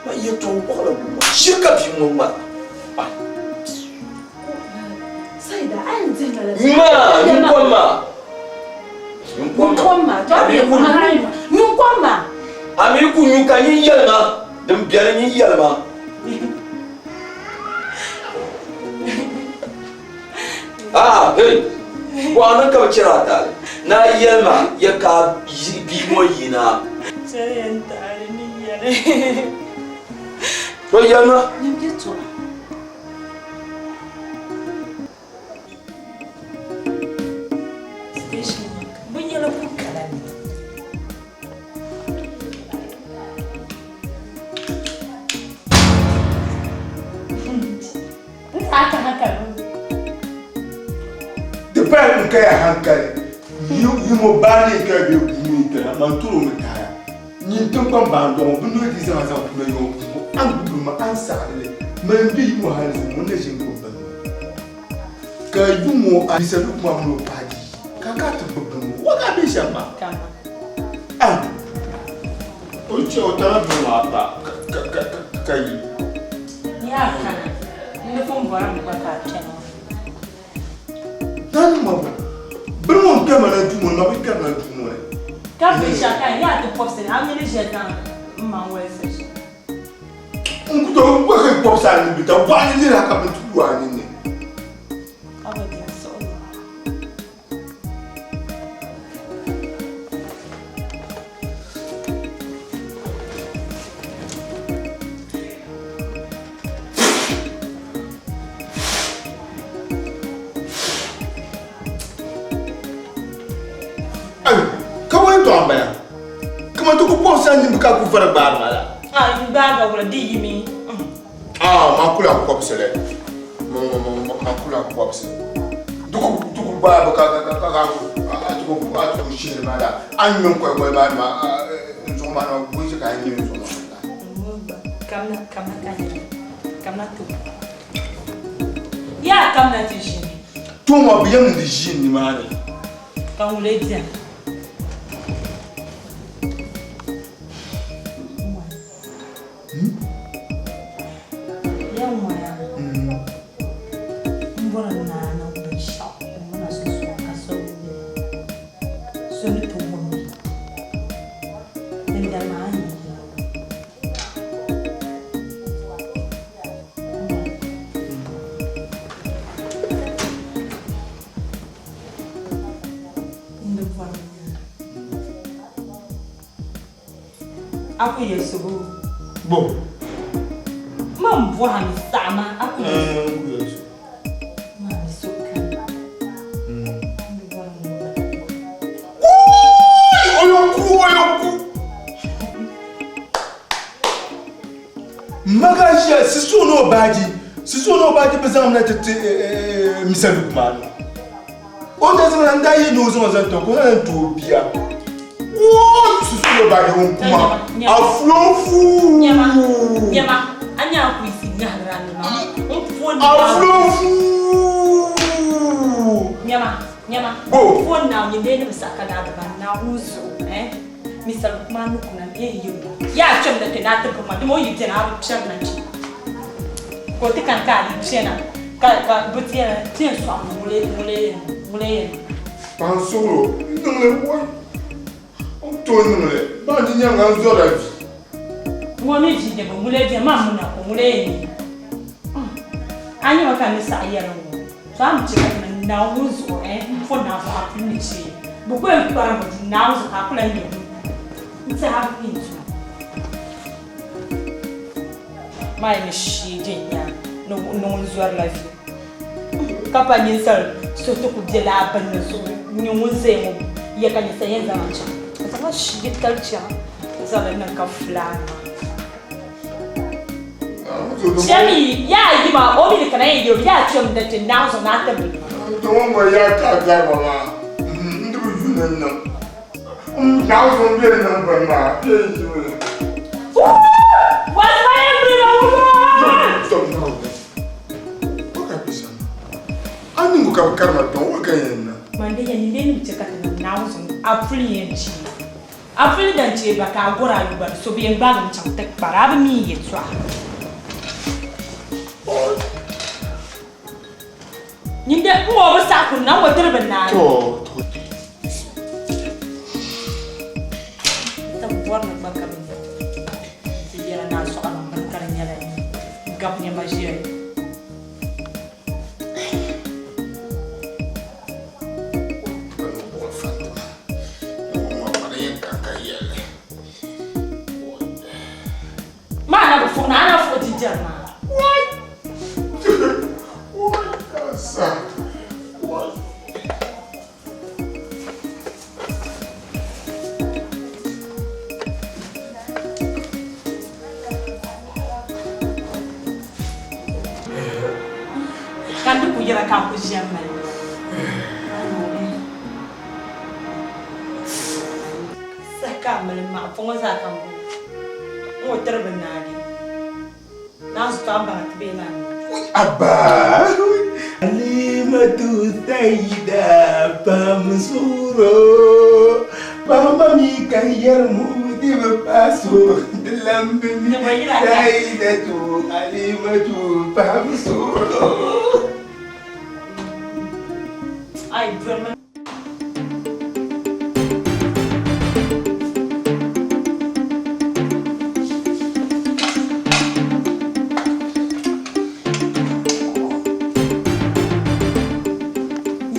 Ma yɛtɔɣ wɔɣila ŋɔ maa, shiri ka bia ŋɔ ŋmara.
Saida, a yɛn dihi ma la
Maa, nyin kom maa. Nyin
kom maa. Nyin kom maa.
A mi ku nyu ka nyin yɛli ma din beni nyin yɛli ma. Ah, hey, bɔɣu ni ka bɛ chɛri a taali. Ni a yɛli ma ya ka bia ŋɔ yina.
Chɛliya n taali ni yɛli.
To yɛli ma.
Nyin yɛtɔɣa.
Station bɛ nyɛla kuli kala ni.
Di paya n kaya hankali yimo baani n kaya bɛ guumi n tana man toro mi taaya nyin tiŋkpaŋ baandɔɣu bi noli di zaŋ zaŋ kuna yɔŋ pubu an gbubi ma an saɣiri li mani n bɛ yimo hali zuŋɔ ŋun na ʒini gbubi bini ŋɔ ka yuŋɔ a yisa ni kuma mini o paɣa di ka ka ti gbubi bini ŋɔ wa ka bɛ shɛm maa ah o chɛ o tana bini maa pa ka ka ka yi
Yaa kana, n ni pun bɔri mi gba ka a kpɛna ŋɔ.
Naani ma bɔ, bini ŋɔ n-kpɛri ma na duu ŋɔ ni, ma bi kpɛri na duu ŋɔ ni.
Ka binshɛɣu ka yaa ti pɔbisi ni a mi ni ʒiya zaŋ m maŋ wolisi shɛm.
N ku tooi bɔhi pɔbisi a nini bita, bɔɣu ni lihiri a ka bini ti lu a nini ni.
Ka bɛ di suɣulo.
Ka wani tɔɣa m-bala? Kaman ti ku pɔbisi a nini ka ku vari gbaari ma la.
A yi gbaagi wula di yimi.
Ah, ma kula kɔbisi li. Ma kula kɔbisi. Di ku di ku gbaai bi ka ka ka ka a ti ku a ti ku shihiri ma la. A ni ŋmɛ n kɔlikɔli maa nima n zuɣu maa nima buyi ka a ŋmɛ n zuɣu maa la.
Kamina kamina ka nyɛ kamina ti yaa kamina ti ʒini.
To ŋɔ bi yɛm ni di ʒini nimaani.
Ka ŋuli bɛni. A ku yiɣisibu.
Bo?
Man bɔha mi saɣima a ku yiɣisibu. Maa mi so kani.
Oyoku oyoku. Maga ʒiya siso ni o baaji siso ni o baaji bi zaŋ na ti ti misali maa ni. O ni daa zaŋ na n daa yi ni o zaŋ o zaŋ ti o ka o zaŋ ti o bia. Woo susu ba di ŋun kuma a fulo fuu.
Nyama nyama a nya a kuyisi nyahirila nima n puo
A fulo fuu.
Nyama nyama
Bo.
n puo naawuni nyin dee ni bi saɣi ka daa diba naawuni zuɣu eh misali kuma ni kuna n yɛn yi wula yaa kpɛm na kpɛ ni a ti biri ma dama o yi bɛni a bi kpɛri na kpɛ ka o ti kani ka a yi kpɛna ka ka bi ti yɛn ti yɛn sɔɣimi ŋuli ŋuli ŋuli yɛn
Paɣa n suhuro n niŋli wai n tooi niŋli maa di nyaaŋa n zɔrila vi.
Ŋɔ mi vi debo ŋuli bɛ maa muna ko ŋuli yɛn ni a nyɛma ka n ni saɣi yɛli ŋɔ to a mi chɛ ka ti Naawuni zuɣu eh n po Naawuni zuɣu a puli ni chɛ bɛ ku yɛn kparimi duu Naawuni zuɣu ka a ku lahi nyɛ ŋun n tɛha bi mi tuma maa yi ni shee din nya ni ŋun zɔrila vi. Ka pa ninsal so ti ku be laa bini ni zuɣu n-nyɛ ŋun zaya ŋɔ ya ka ninsal yɛn zaŋ a chaŋ. A zaŋla shigi tali chaŋ zaŋ li niŋ ka fulaanima. Chɛmi yaa yi maa o mi ni kana yɛn yɛli o yaa chɛmi da ti naai zuɣu ni a ti bini maa.
N ŋɔ ŋɔ yaa ka a gari ma maa n di bi yu ni n niŋ n naai zuɣu n bɛ ni niŋ bini maa bɛ yi yu ni. niŋ ka bi karima kpɛŋ o ka yɛn niŋ.
Man di yɛn bɛ ni bi chɛ ka ti niŋ Naawuni zuŋ a puli yɛn chɛ a puli dan chɛ ba ka a gɔri a yu gba di so bi yɛn gbaagi mi chaŋ ti kpari a bi mi n yɛltɔɣa. Nyin de n ŋɔ bi saɣi kuni na n ŋɔ tiri bi naai.
To to.
Ti bɔri ni gba ka bi nya ti yɛla ni a sɔɣi niŋ bini ka di nyɛla gabi nɛma ʒiɛli. Maa na bi fuɣi na, a na fuɣi jinjɛm maa. Ka n di ku yɛra ka a ku ʒiɛm ma ni. Saha ka a mali maɣa ŋɔ zaa ka n bo n-ŋɔ tiri bɛ naagi. Naanzu to a ni baŋ a ti bee maa ni.
Abba! Halimatu Saida Pamsuro Paɣaba mi ka yɛri mu di bi paso di lambi mi Saidatu Halimatu Pamsuro.
Ai doli ma.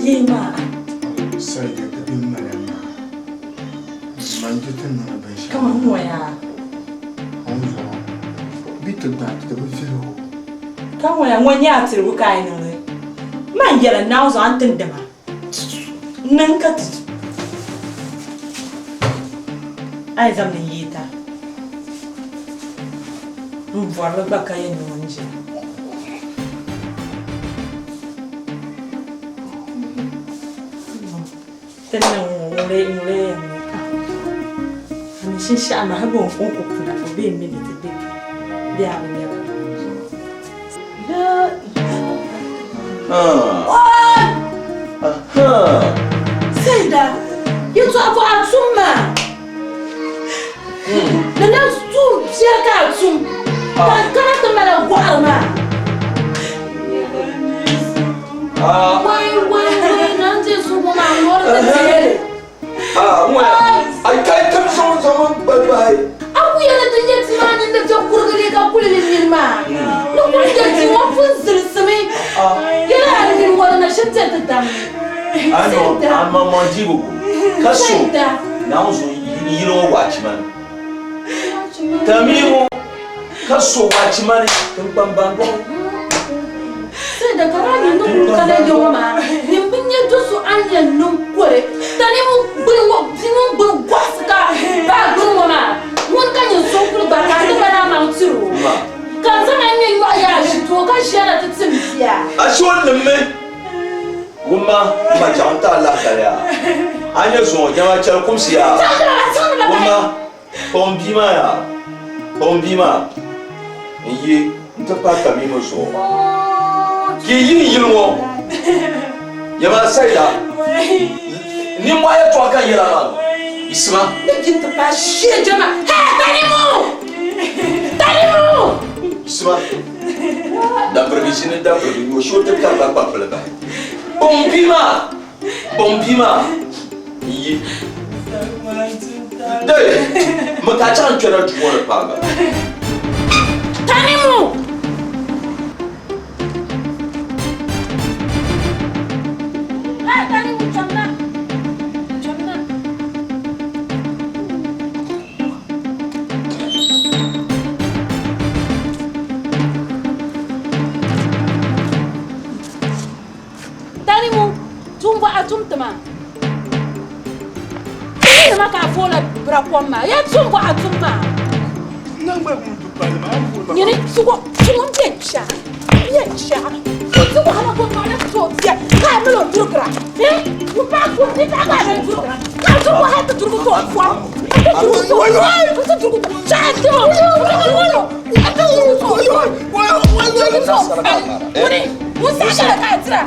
Yee maa.
Saida ti bi mali maa. Man je ti niŋ binshɛɣu.
Kaman ŋɔya.
O ni zuɣu bi ti gbaai ti bi viɛli o.
Ka ŋɔya ŋɔ nyɛ a tirigu ka a yi niŋli. Man yɛla Naawuni zuɣu a ni ti ni dama. Niŋ ka ti a yi zaŋ ni yi ta n bɔrili gba ka yɛn niŋ n ʒiya. Ti niŋ ŋuli ŋuli yɛn niŋ a mi shinshaɣu maa hali o ku kuna o bee mi ni ti bɛ bee a bi nya ka.
Saida, yɛtɔɣa bɔ a tum maa. Ni na tuun biɛri ka a tum ka n kana ti mali gɔɣiri maa. Wai wai wai na n ti zuɣu maa n lɔri ti deeli.
Ai kai tim zaŋ zaŋ bali bahi.
A ku yɛli ti nyɛ ti maa nini ti kurigi li ka kuli li nini maa. Ni kuli nyɛ ti ŋɔ pun zilisimi. Yɛli a nini wɔri na shini ti ti dam.
Ano amaŋmaŋ dibu ka so Naawuni zuɣu yili ŋɔ waachimani. Tamii ŋɔ ka so waachimani tiŋkpambandɔɣu.
Saida ka daa nyɛ ni kuli kana ya ŋɔ maa nyin bi nya do so a ni yɛn niŋ kore tani ŋun gbuni ŋɔ bia ŋun gbuni gɔɣisi ka baa gbuni ŋɔ maa ŋun ka nyin so n-kuli gba ka a ti mali amaŋ tiri o ka n zaŋ a ŋme nyɔɣu yaa ʒi ti o ka ʒiya na ti tim bia.
A suhu limmi wumma m ma chaɣ n-ti a lahibali yaa a nya zuŋɔ jama chɛli kumsi yaa wumma. Kpaŋ bia maa yaa, kpaŋ bia maa n-yi nti pahi Tamimu zuɣu. Ka yi yi n-yili ŋɔ, Yɛma Saida, nimmɔhi yɛtɔɣa ka n yɛl a maa ŋɔ, yiɣisima.
Ni yi nti pahi shee jɛma, Hee Tanimu! Tanimu!
Yiɣisima. Dabirigi ʒini dabirigi nyo shee o ti karila kpapili bahi. Kpaŋ bia maa! Kpaŋ bia maa n-yi. Dee, mi ka a chaŋ n-kpɛra duu ŋɔ ni paagi.
Tanimu! Hey, Tanimu, chamna. Chamna. Tanimu, tuun bɔ a tum ti ma? Ti ma ka a foola bira kom maa. Ya tuun bɔ a tum maa? Nyini tugo tugo n bɛ kpɛɣu bɛ kpɛɣu ti wahala ko maa na to bɛ ka a mali o durukira eh n pa ko ni pa ka a mali durukira ka a tugo hali ti durugu to kom ti durugu to ti durugu to chaa ti o ti durugu to ti durugu to ti durugu to wuni. Ŋun saɣa ka a dira.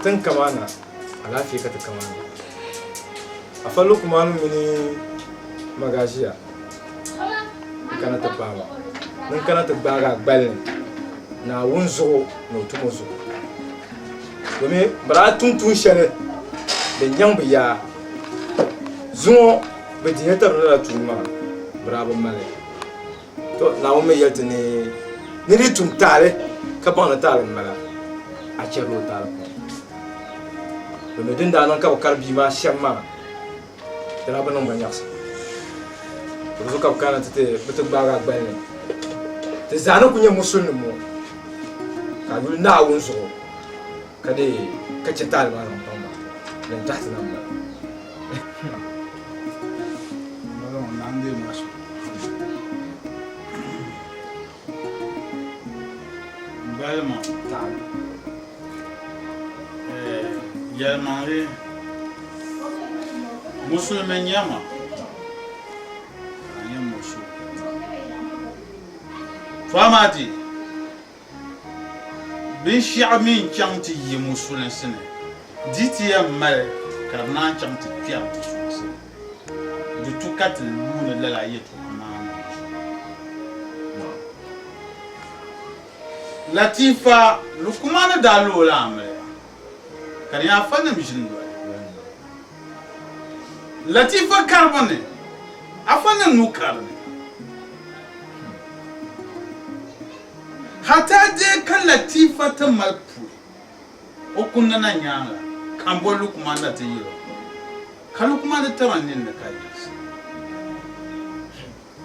Tin kamana alaafee ka ti kamana afa Lukumanu mini Magaʒiya n kana ti paai ba ni n kana ti gbaagi a gbali ni Naawuni zuɣu ni o tumo zuɣu domin bɛ daa tum tuun shɛli din nyaŋ bɛ yaa zuŋɔ bɛ dihiya tabili lala tuuni maa bɛ daa bi mali To Naawuni mi yɛli ti ni ni di tum taali ka baŋ ni taali m-bala, a chɛrila o taali pɔŋ. Domi din daa niŋ ka bɛ kari bia maa shɛm maa, di daa bi niŋ ba nyaɣisim. Di zuɣu ka bɛ kana ti ti bɛ ti gbaagi a gbali ni Ti zaa ni ku nyɛ musulinim ŋɔ, ka a yuli Naawuni zuɣu ka dee ka chɛ taali maa zaŋ paŋ ba, din tahi ti na m-bala.
Balima, yɛlimaŋli musulimi n-nyɛ ma ka a nyɛ musu. To amaa di binshɛɣu mi n-chaŋ ti yi musulinsi ni di ti yɛn mali ka di naan chaŋ ti kpɛri ti sulinsi ni. Di tu ka ti yuuni lala yɛtɔɣa maa ni zuɣu. Latifa Lukumani daa lo o la amiliya ka di nyɛ afanim ʒini doli. Latifa karibu ni afanim nuu kari ni. Hataa dee ka Latifa ti mali puli o kunna na nyaaŋa ka m bo Lukumani na ti yɛl o. Ka Lukumani taba ninni ka yiɣisi.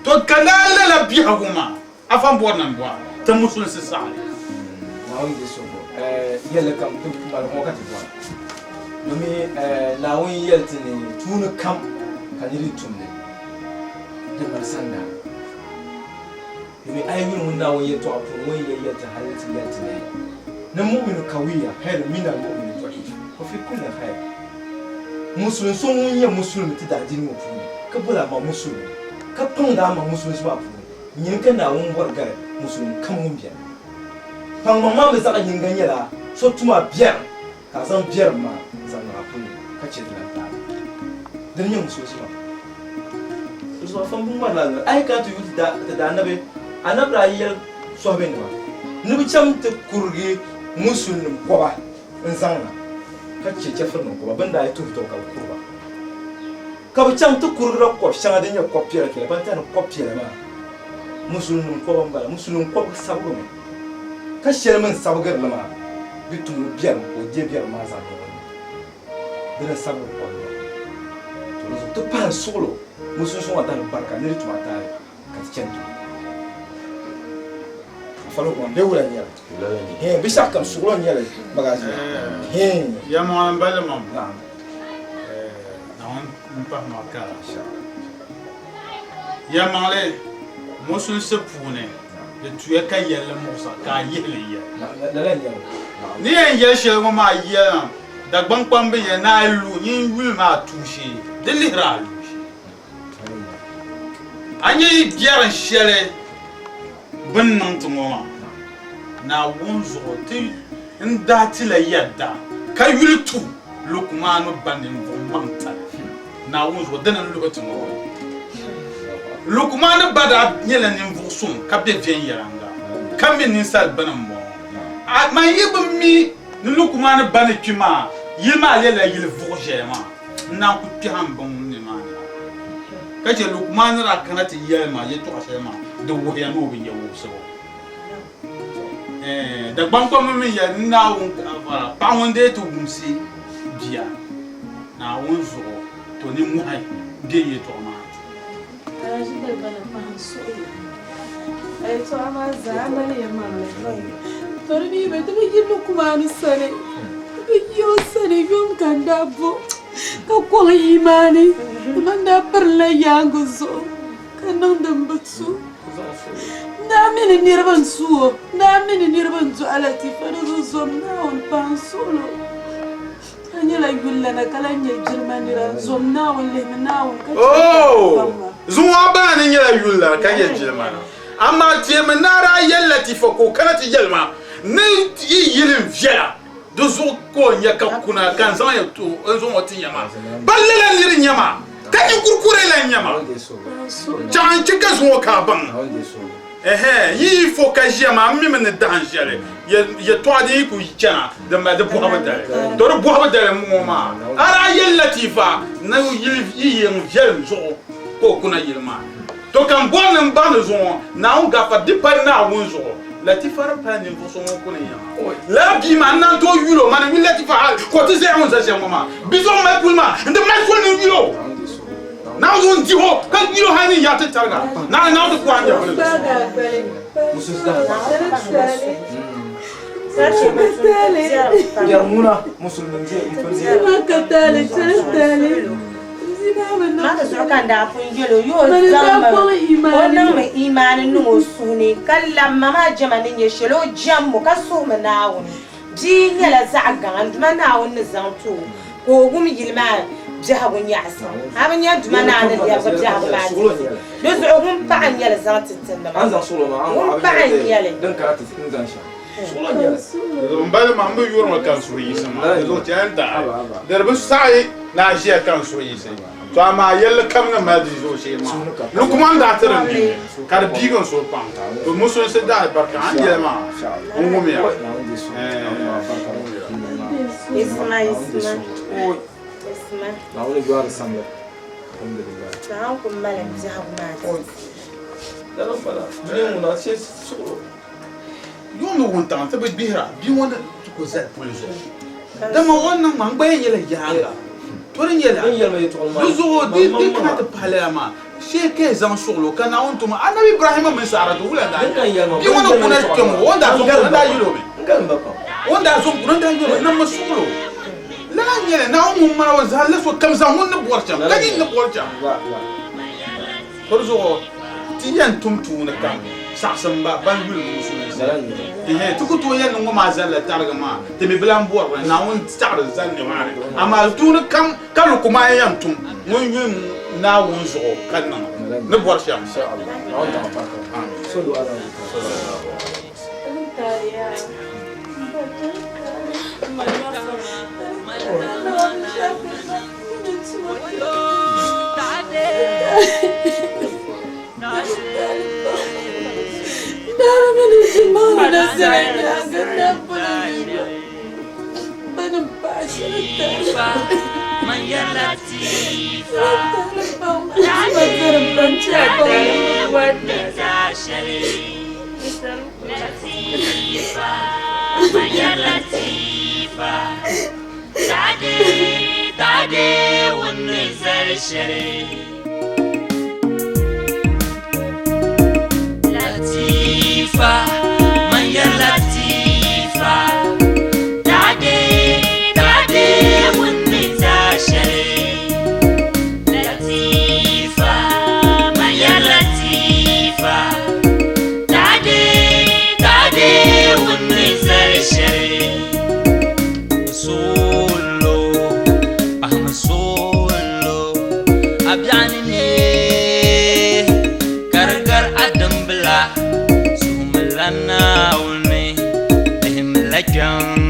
To ka daa lala biɛhigu maa, afa m-bɔri ni m bɔhi ti musulinsi saɣiri ya.
Naawuni di so yɛlli kam ti mali ŋɔ ka ti bɔra. Domi Naawuni yɛli ti ni tuuni kam ka nir yi tum li, di mali sandaani. Domi a yi yuli ŋun Naawuni yɛtɔɣa puuni ŋun yɛn yɛli ti hali ti yɛli ti ni, Ni mu'minu kawiya khayrun min al-mu'mini da'if wa fi kulli khayr. Musulin so ŋun nyɛ musulimi ti daadiini ŋɔ puuni ka boli a maŋ musulimi ka paŋdi a maŋ musulinsi maa puuni, nyini ka Naawuni bɔri gari musulimi kam ŋun beni. Paŋmaŋ maa mi zaɣ yinga nyɛla so tum a biɛrim ka a zaŋ biɛrim maa zaŋ niŋ a puli ni ka chɛ di lan taali. Dini n-nyɛ musulinsi maa. Di zuɣu afa m-bi ŋmarila noli. A yi kana ti yuli ti daanabi, anabi daa yɛli sɔhibenima ni bɛ cham ti kurigi musulinim kɔba n-zaŋ na ka chɛ chɛfirinim kɔba bɛ ni daa yi tuhi tɔbu ka bɛ kuri ba. Ka bɛ chaŋ ti kurigila kɔb shɛŋa din nyɛ kɔb piɛlapiɛla, ban tɛhi ni kɔb piɛla maa musulinim kɔba m-bala. Musulinim kɔbiga sabigimi ka shɛli mi n-sabigiri li maa bɛ tum o biɛrim ka o je biɛrim maa zaŋ niŋ o ni. Dina n-sabigiri kɔbiga maa. To di zuɣu ti pahi n-suɣil o musulinsi ŋɔ dahim barika ni di tum a taali ka ti chani tooni. Afa Lukman, bɛ wula n-nyɛ li? Heen, binshɛɣu kam suɣilo n-nyɛ li magazi maa. Heen.
Yɛlimaŋli m-bali mam. Naam. Naawuni m-pahi ma ka yɛlimaŋli musulinsi puuni di tuya ka yɛlli muɣisa ka a yihi li yɛli.
Lala n-nyɛ li.
Ni yɛn yɛli shɛli ŋɔ maa yɛlima Dagbaŋ kpamba yɛli ni a lu nyin yuli maa tuushee di lihiri a lu shee. A nya yi biɛrim shɛli bɛ ni niŋ ti ŋɔ maa, Naawuni zuɣu ti n-daa ti la yɛda ka yuli tu Lukumanu ba ninvuɣ maŋ tali. Naawuni zuɣu dina n-luhi ti ŋɔ maa. Lukumanu ba daa nyɛla ninvuɣ suŋ ka be viɛnyɛliŋga, ka mi ninsal bini m-bɔŋɔ. Man yi bi mi ni Lukumanu ba ni kpi maa, yili maa lɛbila yili vuɣ ʒɛya maa. N naan ku kpɛhi m biŋ nimaani ka chɛ Lukumani ni daa kana ti yɛli ma yɛtɔɣ shɛli maa, di wuhiya ni o bi nya wubisibu. Dagbaŋkpamba mi yɛli ni Naawuni paɣ ŋun dee ti wumsi bia Naawuni zuɣu, to nimmohi be yɛtɔɣa maa ni.
Alhaji Dagbana pahi n suɣili a yɛtɔɣa maa zaa mali yɛlimaŋli. To di mi be ti bi yi Lukumani sani, ti bi yi o sani yom ka n daa bo ka kɔŋ yimaani man daa pirinla yaaŋgi zuɣu ka niŋ din bi tu. N daa mi ni niriba n-su o, n daa mi ni niriba n-dɔɣi Latifa di zuɣu zom Naawuni pahi n suɣili o. A nyɛla yulilana ka lahi nyɛ jilima nira, zom Naawuni lihimi Naawuni ka chɛ ka
Oh!
baŋ ma.
Zuŋɔ a baŋ ni nyɛla yulilana ka nyɛ jilima na. Amaa teemi ni a daa yɛli Latifa ka o kana ti yɛli ma ni yi yili n-viɛla, di zuɣu ka o nya ka kuna ka n zaŋ ya ti o, n zaŋ o ti ya maa. Pa lala nir n-nyɛ ma, ka ninkurikuri lan nyɛ ma. Chaŋ n-chɛ ka zuŋɔ ka a baŋ. Ɛhɛɛ, yi yi fo ka ʒiya maa, m mi mi ni dahin shɛli yɛtɔɣa din yi kul chana, di mali di bɔhibu dali. To di bɔhibu dali m-bɔŋɔ maa, a daa yɛli Latifa ni yi yiŋ viɛlim zuɣu ka o kuna yili maa ni. To ka m bɔri ni m baŋ ni zuŋɔ Naawuni gaafara di pali Naawuni zuɣu. Latifa di pala ninvuɣ so ŋun kuni yiŋa. Lala bia maa, n naan tooi yul o, mani n yuli Latifa hal ka o ti zaya ŋun za shɛm ŋɔ maa. Bi zuɣu mali puli maa, n di mali soli ni n yul o. Naawuni zuɣu n dih o ka yul o hal ni n yaɣi ti tariga. Naawuni ti ku a nyɛvili.
Yɛri ŋuna musulimi n pun
Di maa ka taali chɛli taali.
Maa di zuɣu ka n daa pun yɛl o, Yi o zaŋmi o niŋmi imaani niŋ o suhu ni, ka labi ma maa jɛma ni nyɛ shɛli, o jɛmbu, ka suhimi Naawuni. Bia nyɛla zaɣ gaŋa, n Duuma Naawuni ni zaŋ ti o, ka o wum yili maa biɛhigu nyaɣisim. A bi nya n Duuma Naa ni lɛbigi biɛhigu maa ti ti. Di zuɣu ŋun paɣa n-nyɛ li zaŋ ti tinima. Ŋun paɣa n-nyɛ li.
M bali maa, m bi yuri mi ka n suhu yiɣisi maa. Di zuɣu chɛ n taɣi. Di di bi saɣi ni a ʒiya ka n suhu yiɣisi. To amaa yɛlli kam ni mali di zuɣu shee maa, Lukman daa ti di nini ka di biigi n suhu pam. To musulinsi daalibarika a ni yɛli maa n wumiya.
Isma, Isma, Isma.
Naawuni yɔri samli. Alhamdulillah.
Naawuni ku mali biɛhigu maa ti.
Lala m-bala. Dunia ŋuna shee suɣulo.
Yuŋ ni wuntaŋ ti bi gbihira, bia ŋɔ ni ti ku zali puli zuɣu. Dama o ni niŋ maa, n gba yɛn nyɛla yaaŋa. To di nyɛla, di zuɣu di kana ti pahi lala maa, shee ka yi zaŋ suɣili o ka Naawuni tum Anabi Ibrahima mini Saara ti wula daa nyɛ bia ŋɔ ni kuna kpe ŋɔ, o ni daa zo n-kuna n-daa yɛl o mi. O ni daa zo n-kuna n-daa yɛl o, niŋmi suɣili o. Lala n-nyɛ li, Naawuni ŋun mali o zalila sokam zaŋ ŋun ni bɔri shɛm ka nyin ni bɔri shɛm. To di zuɣu ti yɛn tum tuuni kam saɣisim ba ban yuli musulinsi. Ɛhɛn, ti ku tooi yɛli ni ŋɔ maa zalila tarigi maa, ti mi bi lan bɔri li, Naawuni taɣiri zali nimaani. Amaa tuuni kam ka Lukumaan yɛn tum, ŋun yuli Naawuni zuɣu ka niŋ li ni bɔri shɛm.
Suhumila Naawuni, lihimila kpiɔŋ.